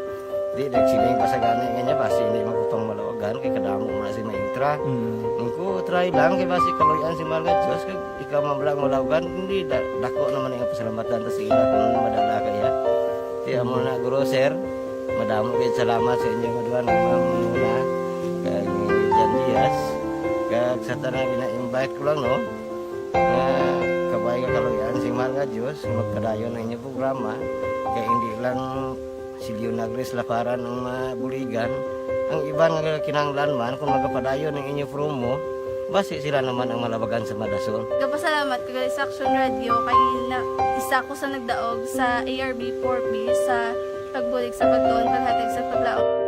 Di, nagsiling pa sa gani nga niya, basi hindi man ko pang malawagan, kay kadamo mo na si ma-intra. Mm. Ang ko, try lang, kay basi kaluyan si mahal nga Diyos, kag ikaw man lang malawagan, hindi, da-, dako naman ang pasalamatan ta sa ila kung ano madala kaya. Di, amo na, guro, sir, madamo kayo salamat sa inyo nga duha, nga Ma'am Mona, kag ni Jan Diaz, kag sa tanan, gina-invite ko lang, no, nga kabay nga kaluyan si mahal nga Diyos, magpadayon ang inyong programa, kay hindi lang si Leonagres Laparan ang mabuligan. Ang iban nga kinahanglan man, kung magapadayon ang inyo promo, basi sila naman ang malabagan sa madason. Gapasalamat ko gali sa Aksyon Radyo kay na, isa ko sa nagdaog sa A R B four B sa pagbulig sa pagtuon, paghatag sa paglaom.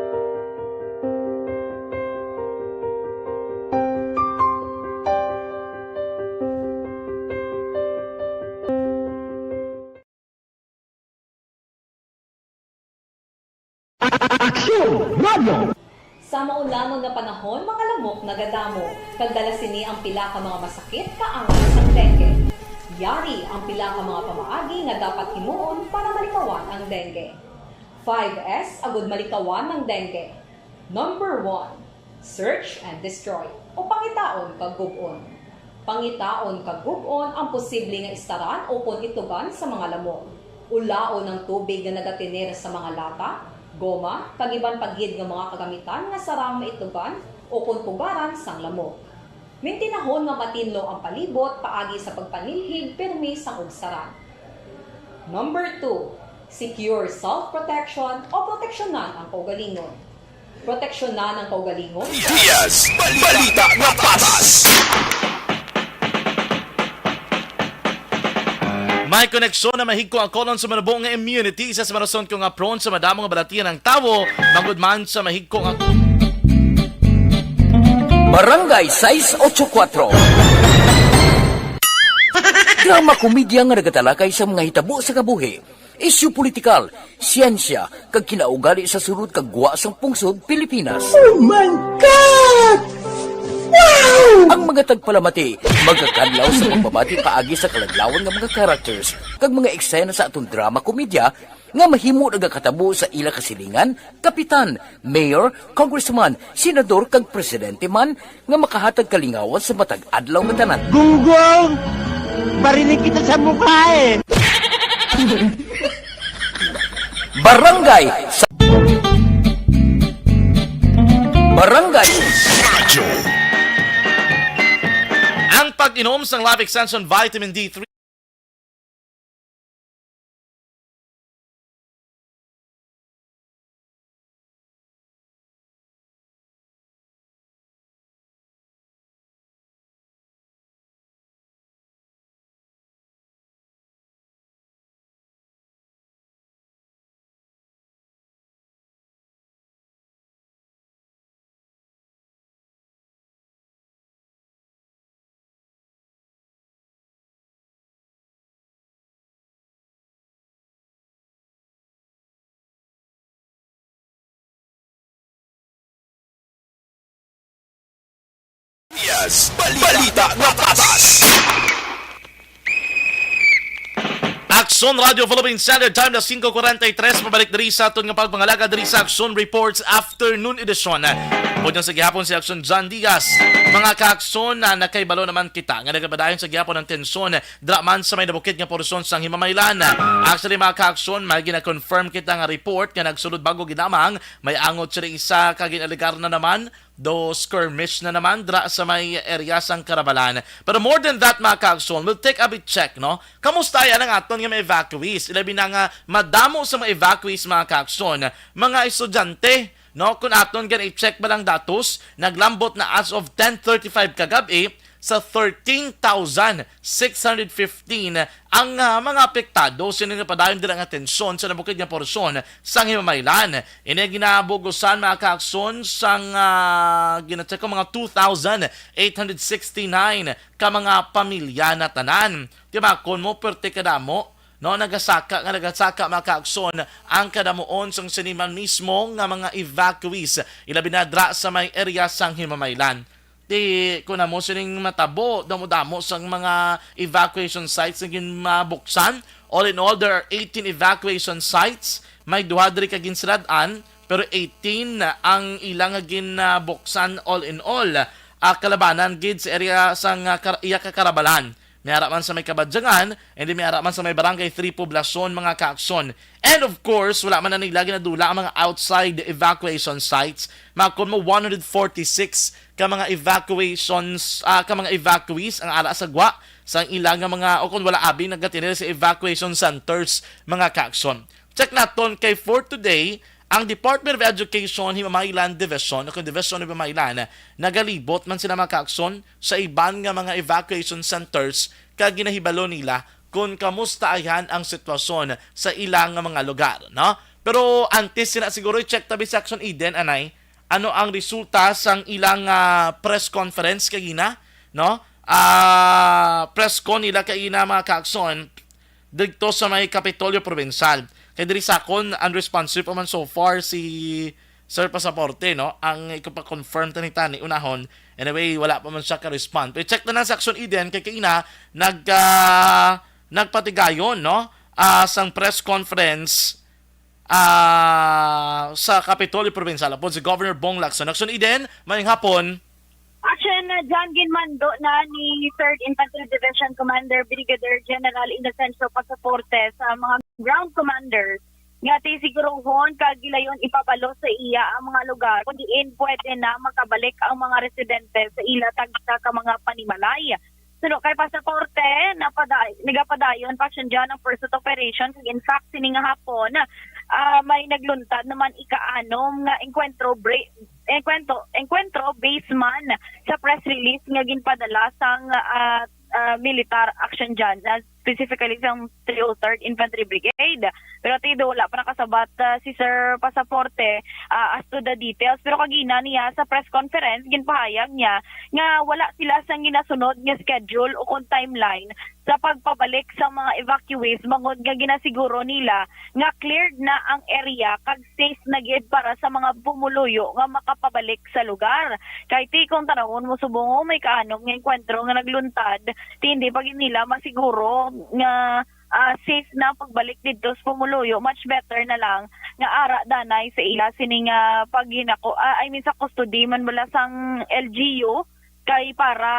Aksyon Radyo. Sa maulamon nga panahon, mga lamok nagadamo, kag dala sini ang pila ka mga masakit kaangay sang dengue. Yari ang pila ka mga pamaagi nga dapat himuon para malikawan ang dengue. Five S agud malikawan ang dengue. Number one, search and destroy, o pangitaon kag gub-on. Pangitaon kag gub-on ang posible nga istaran ukon itlugan sa mga lamok. Ulaon ang tubig nga nagatener sa mga lata, goma, kag iban pa gid nga mga kagamitan nga sarang maitlugan ukon pugaran sang lamok. Mintinahon nga matinlo ang palibot paagi sa pagpanilhig pirmi sang ugsaran. Number two, secure self-protection o proteksyonan ang kaugalingon. Proteksyonan ang kaugalingon. Diaz, balita nga patas. May koneksyon na mahigko ang colon sa mga nabuo nga immunity, isa sa mga rason ko nga prone sa madamo nga balatian ang tawo, bangod man sa mahigko nga Barangay sais ocho kuwatro. Drama komedya nga nagatalakay sa mga hitabo sa kabuhi, isyu politikal, siyensya, kag kinaugali sa sulod kag gwa sang pungsod Pilipinas. Oh my God! Wow! Ang mga tagpalamati magakadlaw sa pagbabati paagi sa kaladlawan nga mga characters kag mga eksena sa aton drama komedya nga mahimo nagakatabo sa ila kasilingan, kapitan, mayor, congressman, senador, kag presidente man nga makahatag kalingawan sa matag adlaw nga tanan. Gunggong! Barinig kita sa mukha eh! Barangay sa Barangay Ang pag-inom sang Life Extension Vitamin D three Yes, balita nga patas. Aksyon Radio Philippine Standard Time na singko kuwarenta y tres, pabalik diri sa aton nga pagpangalaga diri sa Aksyon Reports Afternoon Edition. Bunyag sa gihapon si Aksyon John Diaz. Mga kaakson, na nakahibalo naman kita nga nagapadayon sa gihapon ang tensyon dira man sa may nabukid nga porsyon sang Himamaylan. Actually, mga kaakson, may gina-confirm kita nga report nga nagsulod bago ginamang may angot sila isa ka ginalegar na naman do skirmish na naman dira sa may area sang Karabalan. Pero more than that, mga kaagsoon, we'll take a bit check, no? Kamusta yan ang aton nga mga evacuees? Ilabi na nga madamo sa mga evacuees, mga kaagsoon, mga estudyante, no? Kung aton gan i-check ba lang datos, naglambot na as of ten thirty-five kagab-i sa thirteen thousand six hundred fifteen ang, ah, mga apektado sini nga padayon dira nga tensyon sa nabukid nga porsyon sang Himamaylan. Ini ginabugusan, mga kaakson, sang, ah, gina-check ko, mga two thousand eight hundred sixty-nine ka mga pamilya na tanan. Timakon mo, perte kadamo, no, nagasaka nga nagasaka, mga kaakson, ang kadamuon sang sini man mismo nga mga evacuees, ilabi na dra sa may area sang Himamaylan. Ti, kun amo sining matabo, damo-damo sang mga evacuation sites nga ginmabuksan. All in all, there are eighteen evacuation sites. May duha diri ka ginsilad-an, pero eighteen ang ila nga ginbuksan all in all. Ah, kalabanan gid sa area sang, ah, kar-, iya ka Karabalan. May ara man sa may Kabadyangan, and then may ara man sa may Barangay three Poblacion, mga kaakson. And of course, wala man na nila ginadula ang mga outside evacuation sites. Makon mo, one hundred forty-six ka mga evacuations, ah, ka mga evacuees ang ara sa gwa sang ila nga mga, o kung wala abi, nagatinir sa evacuation centers, mga kaakson. Check naton kay for today, ang Department of Education Himamaylan Division, o kung Division of Himamaylan, nagalibot man sila, mga kaakson, sa iban nga mga evacuation centers kag ginahibalo nila kon kamusta ayhan ang sitwasyon sa ila nga mga lugar, no? Pero antes sina, siguro i-check ta bi sa Action Eden, anay, ano ang resulta sang ilang, ah, press conference kagina, no? Ah, press con nila kagina, mga kaakson, didto sa may Kapitolyo Provincial. Kay diri sa akon, unresponsive pa man so far si Sir Pasaporte, no? Ang ikapakonfirm tani-tani unahon. Anyway, wala pa man siya ka-respond. Pero check na lang sa Action Eden kay kaina nag, ah, nagpatigayon, no? Ah, sang press conference, ah, sa Kapitolyo Provincial. Apod si Governor Bong Lacson. Action Eden, mayong hapon. Action, uh, John, ginmando na ni Third Infantry Division Commander Brigadier General Inocencio Pasaporte sa mga ground commanders nga ti siguruhon kag gilayon ipabalo sa iya ang mga lugar kung diin pwede na makabalik ang mga residente sa ila tagsa ka mga panimalay. Suno kay Pasaporte, napaday-, nagapadayon pa siya dyan ang pursuit operation. Kag in fact, sini nga hapon, ah, may nagluntad naman ika-anom nga enkwentro bri-, enkwentro, enkwentro based man sa press release nga ginpadala sang, ah, ah, militar action dyan, ah, specifically sang three oh third Infantry Brigade. Pero tido, wala pa nakasabat, ah, si Sir Pasaporte, ah, as to the details. Pero kagina niya sa press conference, ginpahayag niya nga wala sila sang ginasunod nga schedule o kon timeline sa pagpabalik sa mga evacuees, bangod nga ginasiguro nila nga cleared na ang area kag safe na gid para sa mga pumuluyo nga makapabalik sa lugar. Kay ti kung tanawon mo subong, may kaanom nga enkwentro nga nagluntad, ti hindi pa gid nila masiguro nga, ah, safe na ang pagbalik didto sa pumuluyo. Much better na lang nga ara danay sa ila sini nga paghinako, ah, I mean, sa custody man bala sang L G U, kay para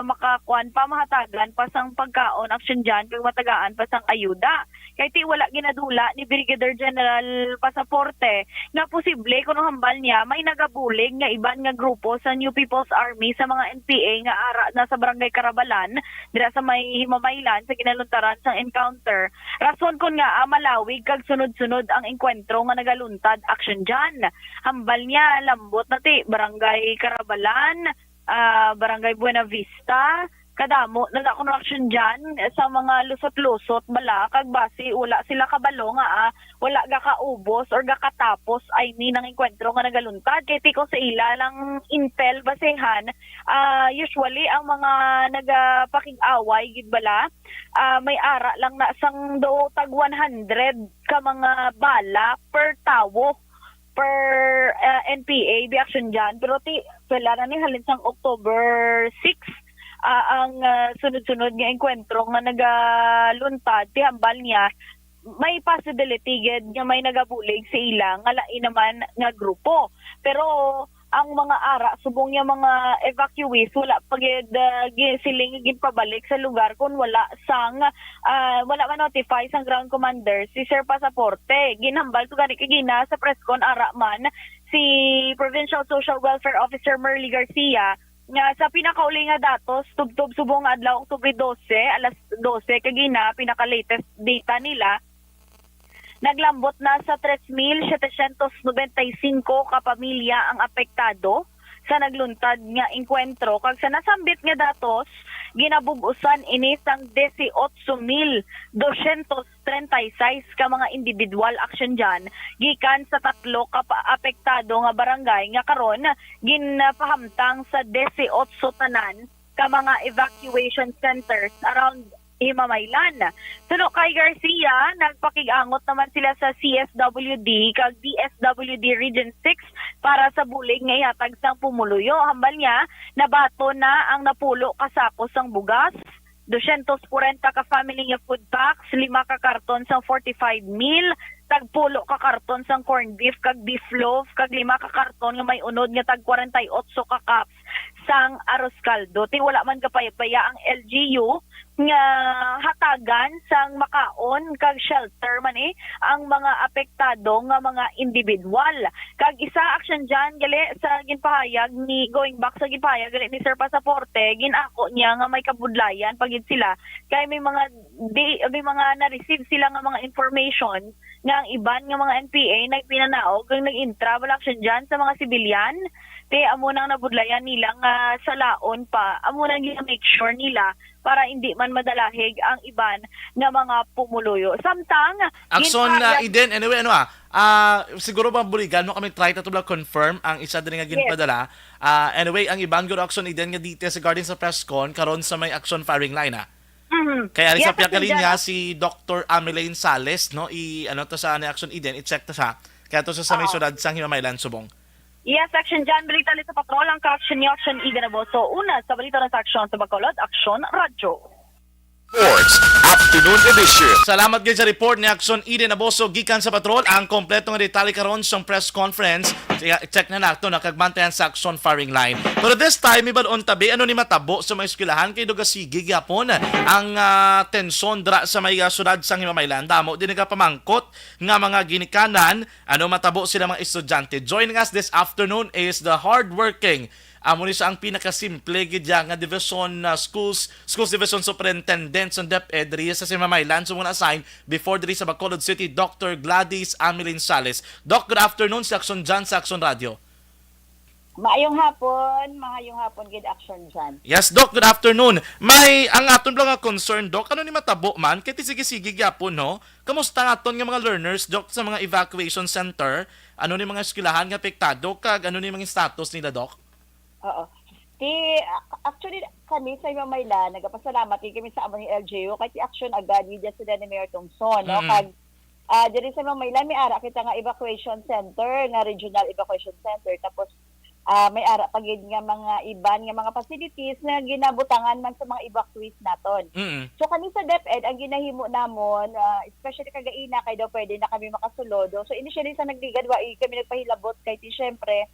makakuan pa, mahatagan pa sang pagkaon, action dyan, kag matagaan pa sang ayuda. Kay ti wala ginadula ni Brigadier General Pasaporte nga posible kuno hambal niya may nagabulig nga iban nga grupo sa New People's Army sa mga N P A nga ara na sa Barangay Carabalan, dira sa may Himamaylan, sa ginaluntaran sang encounter. Rason kon ngaa malawig kag sunod-sunod ang engkwentro nga nagaluntad, action dyan. Hambal niya, lambot na ti Barangay Carabalan, ah, Barangay Buenavista, kadamo na na construction dyan sa mga lusot-lusot bala, kag basi wala sila kabalo nga, ah, wala gakaubos or gakatapos, I mean, ang enkwentro nga nagaluntad. Kay ti kung sa ila lang intel basehan, ah, usually ang mga nagapakig-away gid bala, ah, may ara lang na sang do tag one hundred ka mga bala per tawo, per, ah, N P A bi action dyan. Pero ti, pila na ni, halin sang October six, ah, ang, ah, sunod-sunod nga engkwentro nga nagaluntad, ti hambal niya, may possibility gid nga may nagabulig sa ila nga lain naman nga grupo. Pero ang mga ara, subong niya, mga evacuees, wala pa gid, ah, gi-, siling ginpabalik sa lugar kung wala sang, ah, wala man notify sang ground commander si Sir Pasaporte. Ginhambal to gani kagina sa press con ara man si Provincial Social Welfare Officer Merly Garcia nga sa pinakauli nga datos, tubtob subong nga adlaw, Oktubre dose, alas dose kagina, pinaka-latest data nila, naglambot na sa tres mil setecientos noventa y cinco ka pamilya ang apektado sa nagluntad nga engkwentro, kag sa nasambit nga datos, ginabug-usan ini sang dieciocho mil doscientos treinta y seis ka mga individual, action dyan, gikan sa tatlo ka pa-, apektado nga barangay nga karon ginpahamtang sa dieciocho tanan ka mga evacuation centers around Himamaylan. Suno kay Garcia, nagpakig-angot naman sila sa C S W D kag D S W D Region six para sa bulig nga ihatag sang pumuluyo. Hambal niya, nabaton na ang napulo ka sako sang bugas, dosyentos kwarenta ka family nga food packs, lima ka karton sang fortified meal, tagpulo ka karton sang corned beef kag beef loaf, kag lima ka karton nga may unod nga tag kwarenta y otso ka cups sang arroz caldo. Ti wala man gapayapaya ang L G U nga hatagan sang makaon kag shelter man, eh, ang mga apektado nga mga individual. Kag isa, action dyan, gali sa ginpahayag ni, going back sa ginpahayag gali ni Sir Pasaporte, ginako niya nga may kabudlayan pa gid sila kay may mga di, may mga na-receive sila nga mga information nga ang iban nga mga N P A nagpinanaog kag nag-intra bala, action dyan, sa mga sibilyan. Ti amo nang nabudlayan nila nga salaon pa, amo nang gina-make sure nila para hindi man madalahig ang iban nga mga pumuluyo. Samtang, Akson, ginpahayag ah, Eden, anyway, ano ah, ah, siguro mabuligan mo kami, try ta to lang confirm ang isa diri nga Yes. ginpadala. Ah, anyway, ang iban guro, Akson, Eden, nga details regarding sa press con karon sa may action firing line, ah. Mhm. Kaya ari Yes, sa pihak nga Akson, linya Jan. si Doktor Amelane Sales, no? I, ano to sa ni Action Eden, i-check to sa. Kaya to sa, sa may Oo. sudad sang Himamaylan, Subong. Yes, Action Jan, balita sa patrol ang ka-action ni Action Eden Aboso. Una sa balita sa aksyon sa Bacolod, Action Radyo. Sports Afternoon Edition. Salamat gid sa report ni Action Eden Aboso gikan sa patrol. Ang kompleto nga detalye karon sa press conference, i-check na nato na kag bantayan sa action firing line. Pero this time, may bal-on tabi, ano ni matabo sa mga eskwelahan kay dugasigi gyapon ang, ah, tensyon dra sa may, ah, sudad sang Himamaylan. Damo din nagapamangkot nga mga ginikanan, ano matabo sila mga estudyante. Joining us this afternoon is the hardworking Amo ni siya ang pinakasimple gid ya nga division, ah, schools, schools division superintendent sa DepEd diri sa Simamaylan, so mga assign before diri sa Bacolod City, Doctor Gladys Amelin Sales. Doc, good afternoon, si Action Jan sa Action Radio. Maayong hapon, maayong hapon gid, Action Jan. Yes, Doc, good afternoon. May, ang aton lang nga concern, Doc, ano ni matabo man? Kay ti sige-sige gyapon, no? Kamusta ang aton nga mga learners, Doc, sa mga evacuation center? Ano ni mga eskwelahan nga apektado, kag ano ni mga status nila, Doc? Oo. Ti, a-, actually, kami sa Imamayla, nagapasalamat gid kami sa amon ni L G U, kay ti action agad gid sila ni Mayor Tongson, no? Mm. Kag, ah, diri sa Imamayla, may ara kita nga evacuation center, nga regional evacuation center. Tapos, ah, may ara pa gid nga mga iban nga mga facilities nga ginabutangan man sa mga evacuees naton. Mm. So, kami sa DepEd, ang ginahimo namon, ah, especially kagaina, kay daw pwede na kami makasulodo. So, initially, sa nagligad, wa, eh, kami nagpahilabot kay ti, syempre,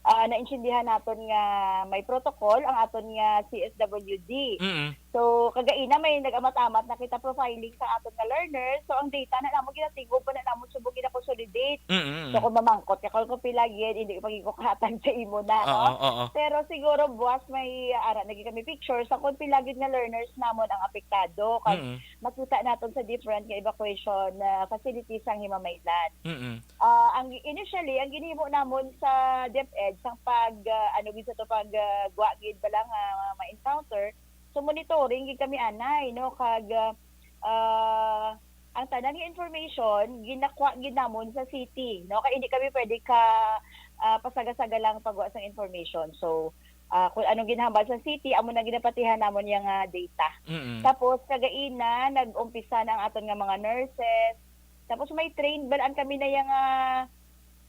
ah, naintindihan naton nga may protocol ang aton nga C S W D. Mm. So, kagaina may nag-amat-amat na kita profiling sa aton nga learners. So, ang data na namon ginatingog pa na namon subong gina-consolidate. Mm, mm. So, kung mamangkot ka kung pila gid, hindi ko pagigukatan sa imo na, no? Oo, oo. Pero siguro, buwas may ara na gid kami picture sa kung pila gid nga learners namon ang apektado. Kag Mm. makita naton sa different nga evacuation, ah, facilities sang Himamaylan. Mm. Ah, ang initially, ang ginhimo namon sa DepEd, sang pag, ah, ano gid sa to, pag, ah, gwa gid bala nga ma-encounter, so monitoring gid kami anay, no, kag, ah, ah, ang tanan nga information ginakuha gid namon sa city, no, kay hindi kami pwede ka, ah, pasaga-saga lang pagwa sang information. So, ah, kung anong ginhambal sa city, amo na ginapatihan namon yang, ah, data. Mm. Tapos, kagaina, nag-umpisa na ang aton nga mga nurses. Tapos, may trained balaan kami na yang, ah,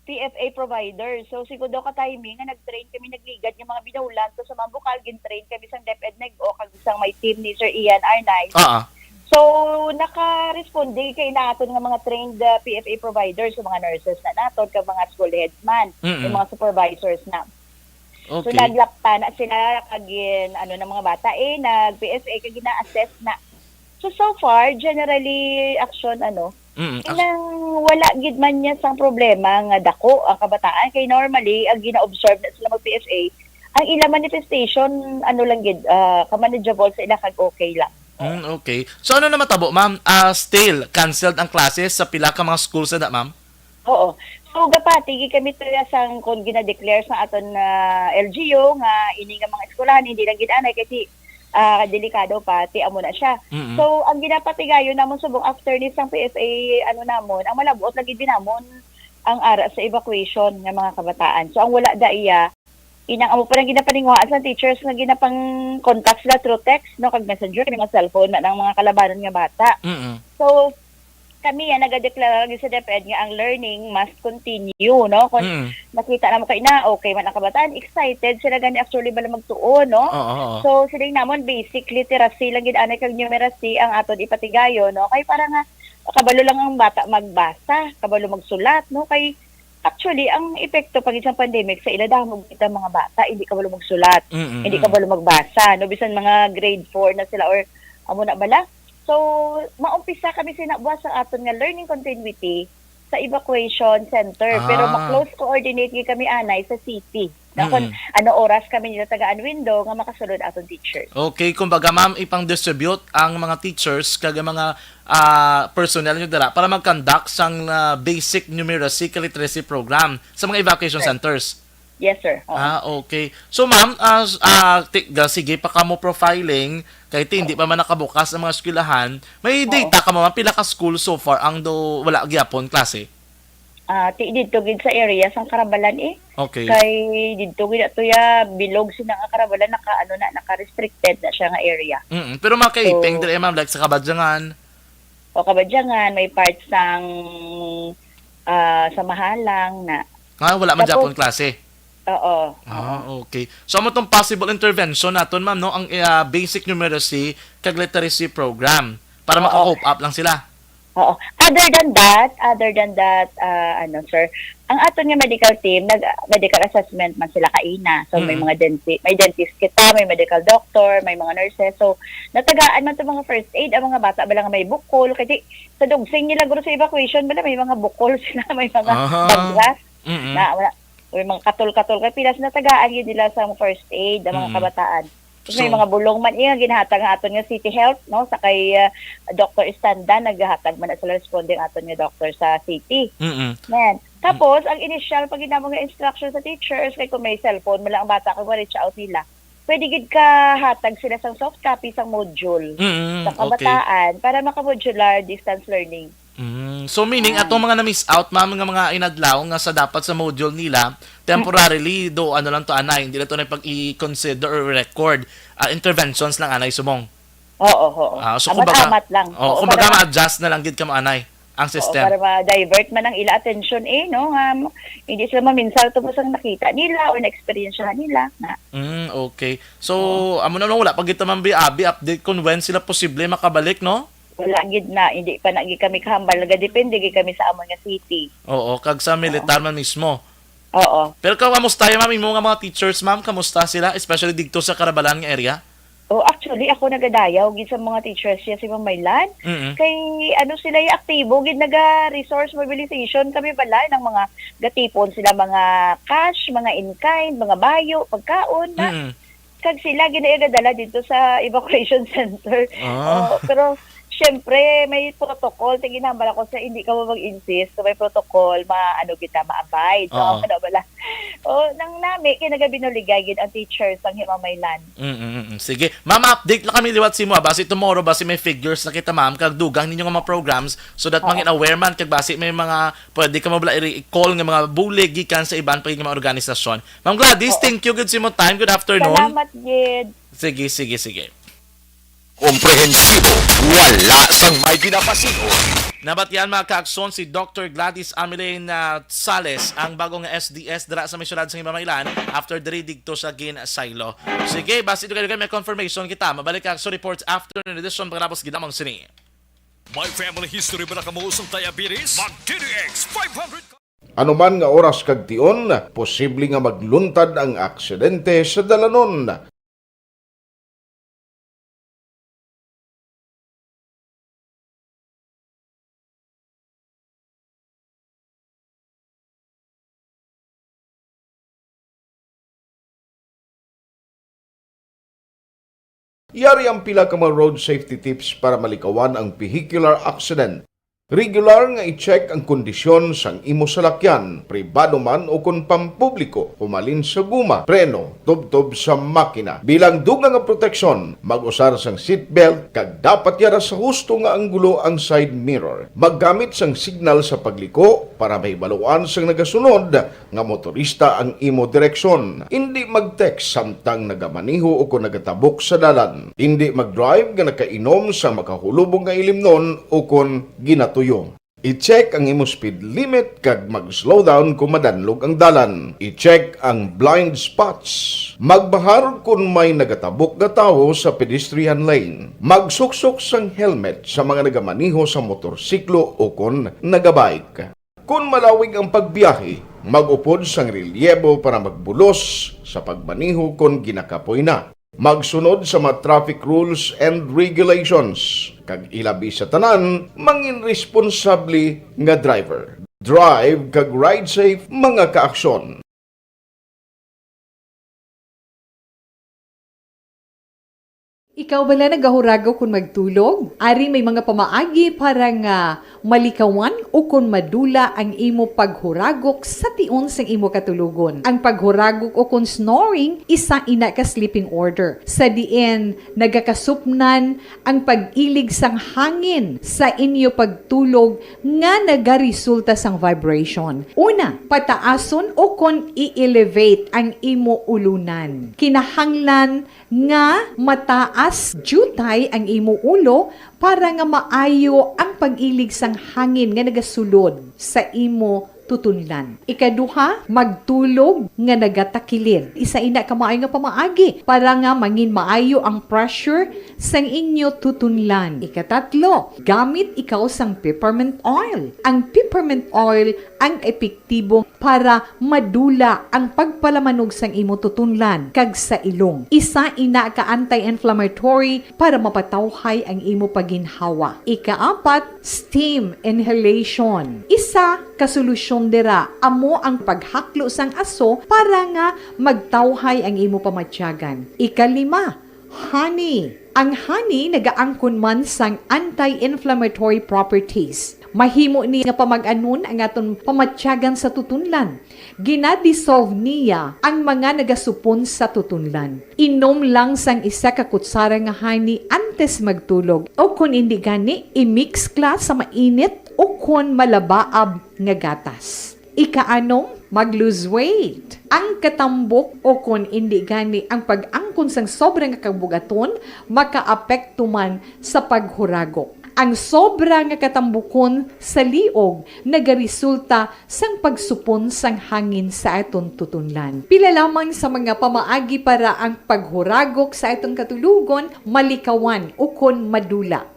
P F A provider. So, siguro daw ka timing nga nag-train kami, nagligad nga mga binulan. So, sa Mambukal, gin-train kami sang DepEd Nag-o, kag sang may team ni Sir Ian Arnaiz. Ah, ah. So, naka-respond di kay naton nga mga trained, ah, P F A providers, so mga nurses na naton, kag mga school heads man, Mm-mm. yung mga supervisors na. So, Okay. naglapta na sila, kag gin-, ano, ng mga bata, eh, nag-P F A, kag gina-assess na. So, so far, generally, action, ano, Mm, ac- inang wala gid man niya sang problema nga dako ang kabataan. Kay normally, ang gina-observe na sila mag-P F A, ang ila manifestation, ano lang gid, ah, ka-manageable sa ila kag okay lang. Mm, okay. So, ano na matabo, ma'am? Ah, still, canceled ang classes sa pila ka mga schools na, ma'am? Oo. So, gapati gid kami to ya sang kon gina-declare sa aton, ah, L G U nga ini nga mga eskwelahan, hindi lang gid anay kasi, ah, delikado pa, ti amo na siya. Mm-mm. So, ang ginapatigayon namon subong after ni sang P F A, ano namon, ang malabot lagi din namon ang ara sa evacuation nga mga kabataan. So, ang wala da iya, inang amo pa lang ginapaninguhaan sa teachers nga ginapang-contact sila through text, no, kag messenger, kag mga cellphone na ng mga kalabanan nga bata. Mm-mm. So, kami, ah, nagadeklara lagi sa DepEd nga ang learning must continue, no? Kung Mm. nakita namo kay na, okay man ang kabataan, excited sila gani actually bala magtuon, no? Oo, oo. So, siling namon, basic literacy lang gid anay kag numeracy ang aton ipatigayon, no? Kay para nga kabalo lang ang bata magbasa, kabalo magsulat, no? Kay actually, ang epekto pa gid sang pandemic sa ila, damo gid ang mga bata, hindi kabalo magsulat, Mm, hindi mm. kabalo magbasa, no? Bisan mga grade four na sila or amo na bala. So, maumpisa kami sina buwas sa aton nga learning continuity sa evacuation center. Pero Ah. ma-close coordinate gid kami anay sa city. Na kung Mm. ano oras kami nila tagaan window nga makasulod aton teachers. Okay, kumbaga, ma'am, ipang-distribute ang mga teachers kag ang mga, ah, personnel nyo dira para mag-conduct sang, ah, basic numeracy kag literacy program sa mga evacuation Sir. centers. Yes, sir. Oo. Ah, okay. So, ma'am, ah, s-, ah, ti-, ga-, sige pa kamo profiling, kay ti-, hindi Oo. pa man nakabukas ang mga eskwelahan. May Oo. data ka, ma'am, pila ka school so far ang do wala gyapon klase? Ah, ti-, didto gid sa area sang Carabalan, eh. Okay. Kay didto gid ato ya, bilog sina nga Carabalan, naka, ano na, naka-restricted na siya nga area. Mm, pero mga kaiping So, dire, ma'am, like sa Kabadyangan? O, Kabadyangan, may part sang, ah, sa Mahalang na. Ah, wala man Tapos, gyapon klase? Oo, Ah, oo. okay. So, amo tong possible intervention naton, ma'am, no? Ang, ah, basic numeracy kag literacy program para Oo. maka-cope up lang sila. Oo. Other than that, other than that, ah, ano, sir, ang aton nga medical team, nag-, medical assessment man sila kaina. So, may Mm. mga denti-, may dentist kita, may medical doctor, may mga nurses. So, natagaan man to mga first aid ang mga bata, bala nga may bukol. Kasi sa dugsing nila, guro, sa evacuation, bala may mga bukol sila, may mga Aha. bagras. Mm-mm. Na, wala. May mga katol-katol kay pila sila tagaan gyud nila sa first aid ang mga Mm. kabataan. Tapos may So mga bulong man iya ginhatag nga aton nga City Health, no, sa kay, ah, Doctor Estanda, naghatag man na sila responde ang aton nga doctor sa city. Mm. Man. Tapos, ang initial pag ginamo nga instruction sa teachers, kay kung may cellphone mo lang ang bata, kung ma-reach out nila, pwede gid ka hatag sila sang soft copy sang module Mm, sa okay. kabataan para maka-modular distance learning. Mm. So, meaning, Yan. atong mga na-miss out, ma'am, nga mga inadlaw nga sa dapat sa module nila, temporarily, do, ano lang to, anay, hindi na to na pag-i-consider or record. Ah, interventions lang, anay, sumong. Oo, oo. Ah, so, kumbaga, Amat-amat lang. oh, Oo, kumbaga, para ma-adjust na lang gid kamo, anay, ang Oo, system. para ma-divert man ang ila attention, eh, no? Nga, hindi sila maminsal tungkol sa nakita nila o na-experiensyahan nila. Na. Mm, okay. So, Oo. amo na lang, wala pa gid ta man bi-, abi update kung when sila posible makabalik, no? Wala gid na, hindi pa na gid kami kahambal. Nagadepende gid kami sa amon nga city. Oo, kag sa Oo. militar man mismo. Oo. Pero kamusta yan, ma'am? Imo nga mga teachers, ma'am, kamusta sila? Especially dito sa Carabalan nga area? Oh, actually, ako nagadayaw gid sa mga teachers siya si Ma'am Mylan. Mm. Kay ano sila, yung aktibo gid, naga-resource mobilization kami bala ng mga gatipon sila, mga cash, mga in-kind, mga bayo, pagkaon na. Mm. Kag sila ginaigadala dito sa evacuation center. Ah. Oh, pero syempre may protocol. Sige, nambal ako sa hindi ka mo mag-insist. So may protocol, ma-, ano kita, ma-abide. So, Oo. ano bala. Oh, nang nami, kay nagabinuligay gid ang teachers sang Himamaylan. Mm, mm, mm. Sige. Ma'am, update lang kami liwat si mo, ah. Basi tomorrow, basi may figures na kita, ma'am. Kag dugang ninyo nga mga programs so that Oo. mangin aware man. Kag basi may mga pwede ka mo bala i-, i-call nga mga bulig gikan sa iban pa nga mga organisasyon. Ma'am Gladys, Oo. thank you gid sa imong time. Good afternoon. Salamat gid. Sige, sige, sige. Komprehensibo, wala sang may ginapasigon. Nabatian, mga kaakson, si Doctor Gladys Ameline, ah, Sales, ang bagong S D S dira sa may syudad sa Himamaylan after diri didto sa Ginsailo. Sige, basi dugay-dugay may confirmation kita. Mabalik ang Action Reports afternoon edition pagkatapos ginamang sini. May family history ba na kamo sang diabetes? Mag D D X five hundred. Anuman nga oras kag tion, posible nga magluntad ang aksidente sa dalanon. Yari ang pila ka mga road safety tips para malikawan ang vehicular accident. Regular nga i-check ang kondisyon sang imo salakyan, pribado man o kon pampubliko, humalin sa guma, preno, tubtob sa makina. Bilang dugang nga proteksyon, mag-usar sang seatbelt kag dapat yara sa husto nga anggulo ang side mirror. Maggamit sang signal sa pagliko para mahibaluan sang nagasunod nga motorista ang imo direksyon. Indi mag-text samtang nagamaneho o kon nagatabok sa dalan. Indi mag-drive nga nakainom sa makahulubong nga ilimnon o kon ginatuyo. I-check ang imo speed limit kag mag-slow down kon madanlog ang dalan. I-check ang blind spots. Magbahar kon may nagatabok nga tawo sa pedestrian lane. Magsuksok sang helmet sa mga nagamaneho sa motorsiklo o kon nagabike. Kon malawig ang pagbiyahe, mag-upod sang relyebo para magbulos sa pagmaneho kon ginakapoy na. Magsunod sa mga traffic rules and regulations, kag ilabi sa tanan, mangin responsable nga driver. Drive kag ride safe, mga kaaksyon. Ikaw bala nagahuragok kon magtulog? Ari may mga pamaagi para nga malikawan o kon madula ang imo paghuragok sa tion sang imo katulogon. Ang paghuragok o kon snoring, isa ina ka sleeping order, sa diin nagakasupnan ang pag-ilig sang hangin sa inyo pagtulog nga nagaresulta sang vibration. Una, pataason o kon i-elevate ang imo ulunan. Kinahanglan nga mataas diutay ang imo ulo para nga maayo ang pag-ilig sang hangin nga nagasulod sa imo tutunlan. Ikaduha, magtulog nga nagatakilid. Isa ina ka maayo nga pamaagi para nga mangin maayo ang pressure sang inyo tutunlan. Ikatatlo, gamit ikaw sang peppermint oil. Ang peppermint oil ang epektibo para madula ang pagpalamanog sang imo tutunlan kag sa ilong. Isa ina ka anti-inflammatory para mapatawhay ang imo paginhawa. Ikaapat, steam inhalation. Isa ka solusyon dira amo ang paghaklo sang aso para nga magtawhay ang imo pamatyagan. Ikalima, honey. Ang honey nagaangkon man sang anti-inflammatory properties. Mahimo ni nga pamag-anon ang aton pamatyagan sa tutunlan. Gina-dissolve niya ang mga nagasupon sa tutunlan. Inom lang sang isa ka kutsara nga honey antes magtulog, o kon indi gani, i-mix ka sa mainit o kon malabaab nga gatas. Ikaanom, mag-lose weight. Ang katambok o kon indi gani ang pag-angkon sang sobra nga kabugaton makaapekto man sa paghuragok. Ang sobra nga katambukon sa liog nagaresulta sang pagsupon sang hangin sa aton tutunlan. Pila lamang sa mga pamaagi para ang paghuragok sa aton katulogon malikawan ukon madula.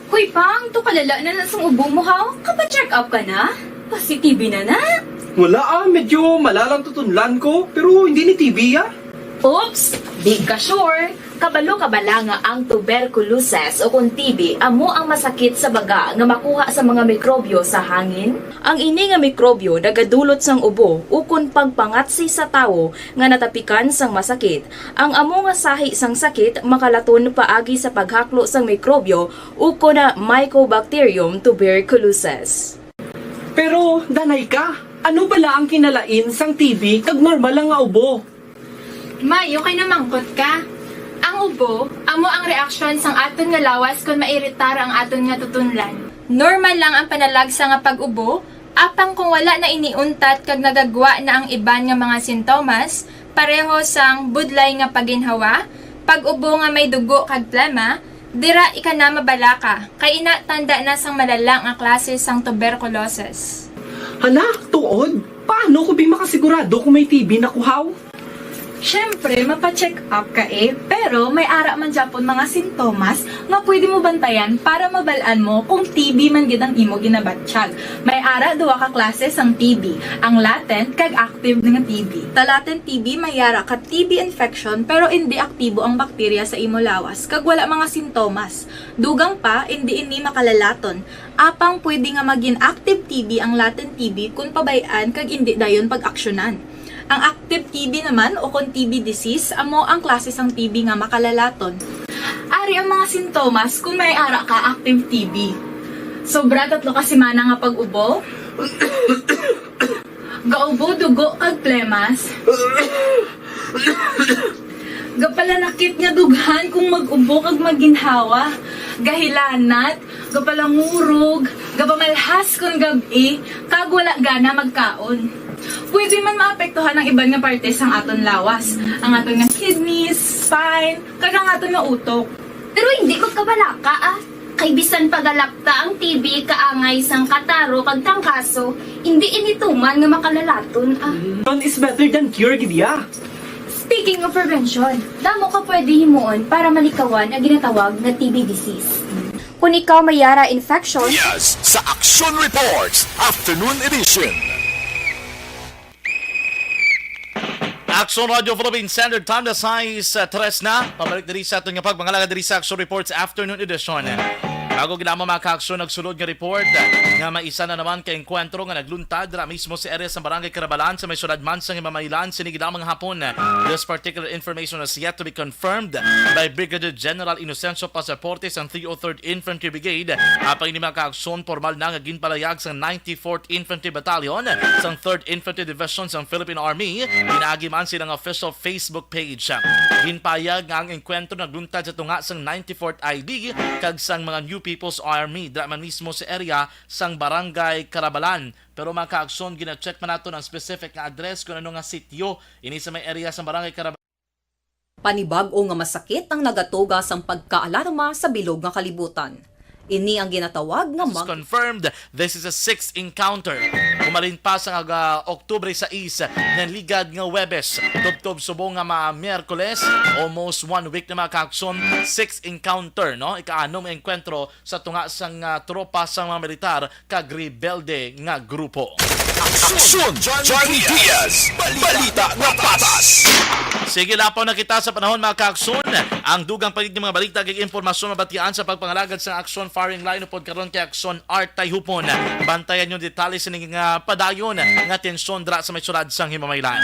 Hoy, Pang, to kalala na na sang ubo mo, ha? Kapa-check up ka na? Pasi-T B na na? Wala ah, medyo malalang tutunlan ko, pero hindi ni T B ah. Oops! Di ka sure. Kabalo ka bala nga ang tuberculosis o kon T B amo ang masakit sa baga nga makuha sa mga mikrobyo sa hangin? Ang ini nga mikrobyo nagadulot sang ubo ukon pagpangatsi sa tawo nga natapikan sang masakit. Ang amo nga sahi sang sakit makalaton paagi sa paghaklo sang mikrobyo ukon na Mycobacterium tuberculosis. Pero, danay ka, ano bala ang kinalain sang T B kag normal lang nga ubo? Maayo kay namangkot ka. Ang ubo amo ang reaksyon sang aton nga lawas kon mairitar ang aton nga tutunlan. Normal lang ang panalagsa nga pag-ubo, apang kung wala na ini untat kag nagagwa na ang iban nga mga sintomas, pareho sang budlay nga paginhawa, pag-ubo nga may dugo kag plema, dira ika na mabalaka, kay ina tanda na sang malala nga klase sang tuberculosis. Hala, tuod? Paano ko bi makasigurado kung may T B na ko haw? Siyempre, mapa-check up ka eh, pero may ara man gyapon mga sintomas nga pwede mo bantayan para mabal-an mo kung T B man gid ang imo ginabatyag. May ara duha ka klase sang T B, ang latent kag active nga T B. Sa latent T B may ara ka T B infection pero indi aktibo ang bakterya sa imo lawas kag wala mga sintomas. Dugang pa, indi ini makalalaton. Apang pwede nga magin active T B ang latent T B kon pabay-an kag indi dayon pag-aksyonan. Ang active T B naman o kon T B disease amo ang klase sang T B nga makalalaton. Ari ang mga sintomas kon may ara ka active T B. Sobra tatlo ka semana nga pag-ubo. Gaubo, dugo, kag plemas. Gapalanakit nga dughan kung mag-ubo kag magginhawa. Gahilanat, gapalangurog, gapamalhas kon gab-i, kag wala gana magkaon. Pwede man maapektuhan ang iban nga parte sang aton lawas, ang aton nga kidneys, spine, kag ang aton nga utok. Pero hindi magkabalaka, ah. Kay bisan pagalapta ang T B kaangay sang kataro kag tangkaso, indi ini tuman nga makalalaton, ah. None is better than cure gid ya. Speaking of prevention, damo ka pwede himuon para malikawan ang ginatawag nga T B disease. Kung ikaw may yara infection, Yes, sa Action Reports Afternoon Edition. Action Radio Philippines Standard Time, alas sais, ah, tres na. Pabalik diri sa aton nga pagpangalaga diri sa Action Reports Afternoon Edition. Bago gid amo, mga ka-aksyon, nagsulod nga report, ah, nga may isa na naman ka engkwentro nga nagluntad dira mismo sa area sa Barangay Carabalan sa may syudad man sang Himamaylan sini gid lamang hapon. This particular information is yet to be confirmed by Brigadier General Inocencio Pasaporte sang three oh third Infantry Brigade. Apang ini, mga ka-aksyon, pormal na nga ginpalayag sang ninety-fourth Infantry Battalion sang third Infantry Division sang Philippine Army pinaagi man sa ilang official Facebook page. Ginpayag nga ang engkwentro nagluntad sa tunga sang ninety-fourth I D kag sang mga New People's Army dira man mismo sa area sang Barangay Carabalan. Pero, mga ka-aksyon, gina-check man naton ang specific nga address kung ano nga sityo ini sa may area sang Barangay Carabalan. Panibag-o nga masakit ang nagatuga sang pagkaalarma sa bilog nga kalibutan. Ini ang ginatawag nga This is mag- confirmed. This is a sixth encounter. Umalin pa sa nga Oktubre sais, nga ligad nga Webes, tubtob subong nga mga Miyerkules, almost one week na, mga kaakson, sixth encounter, no? Ika-anom nga engkwentro sa tunga sang ah, tropa sang mga militar kag rebelde nga grupo. Aksyon Johnny Diaz, balita nga patas. Sige, lapaw na kita sa panahon, mga kaakson. Ang dugang panig nga mga balita kag impormasyon mabatian sa pagpangalagad sa Aksyon Firing Line upod karon kay Aksyon Art Tayhupon. Bantayan niyo detalye sini nga padayon nga tensyon dira sa may syudad sang Himamaylan.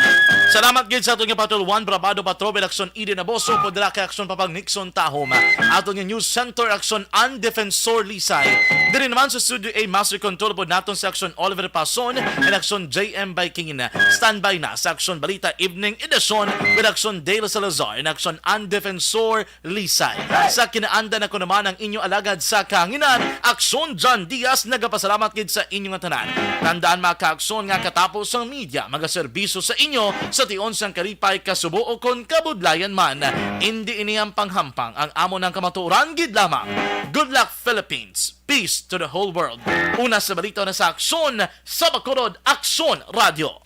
Salamat gid sa aton nga Patrol One, Brabado Patrol, Aksyon Eden Aboso, upod dira kay Aksyon Papang Nixon Tahom. Aton nga News Center, Aksyon An Defensor Lisay. Diri naman sa Studio A, Master Control pod naton si Aksyon Oliver Pason and Aksyon J M Baikin. Standby na sa Aksyon Balita Evening Edition with Aksyon Dale Salazar and Aksyon An Defensor Lisay. Sa kinaanda na ko naman ang inyo alagad sa kahanginan, Aksyon John Diaz, nagapasalamat gid sa inyo nga tanan. Tandaan, mga kaakson, nga katapos ang media magaserbisyo sa inyo sa tion sang kalipay, kasubo, o kon kabudlayan man. Indi ini ang panghampang, ang amo nang kamatuoran gid lamang. Good luck, Philippines. Peace to the whole world. Una sa balita na sa Aksyon sa Bacolod, Aksyon Radio.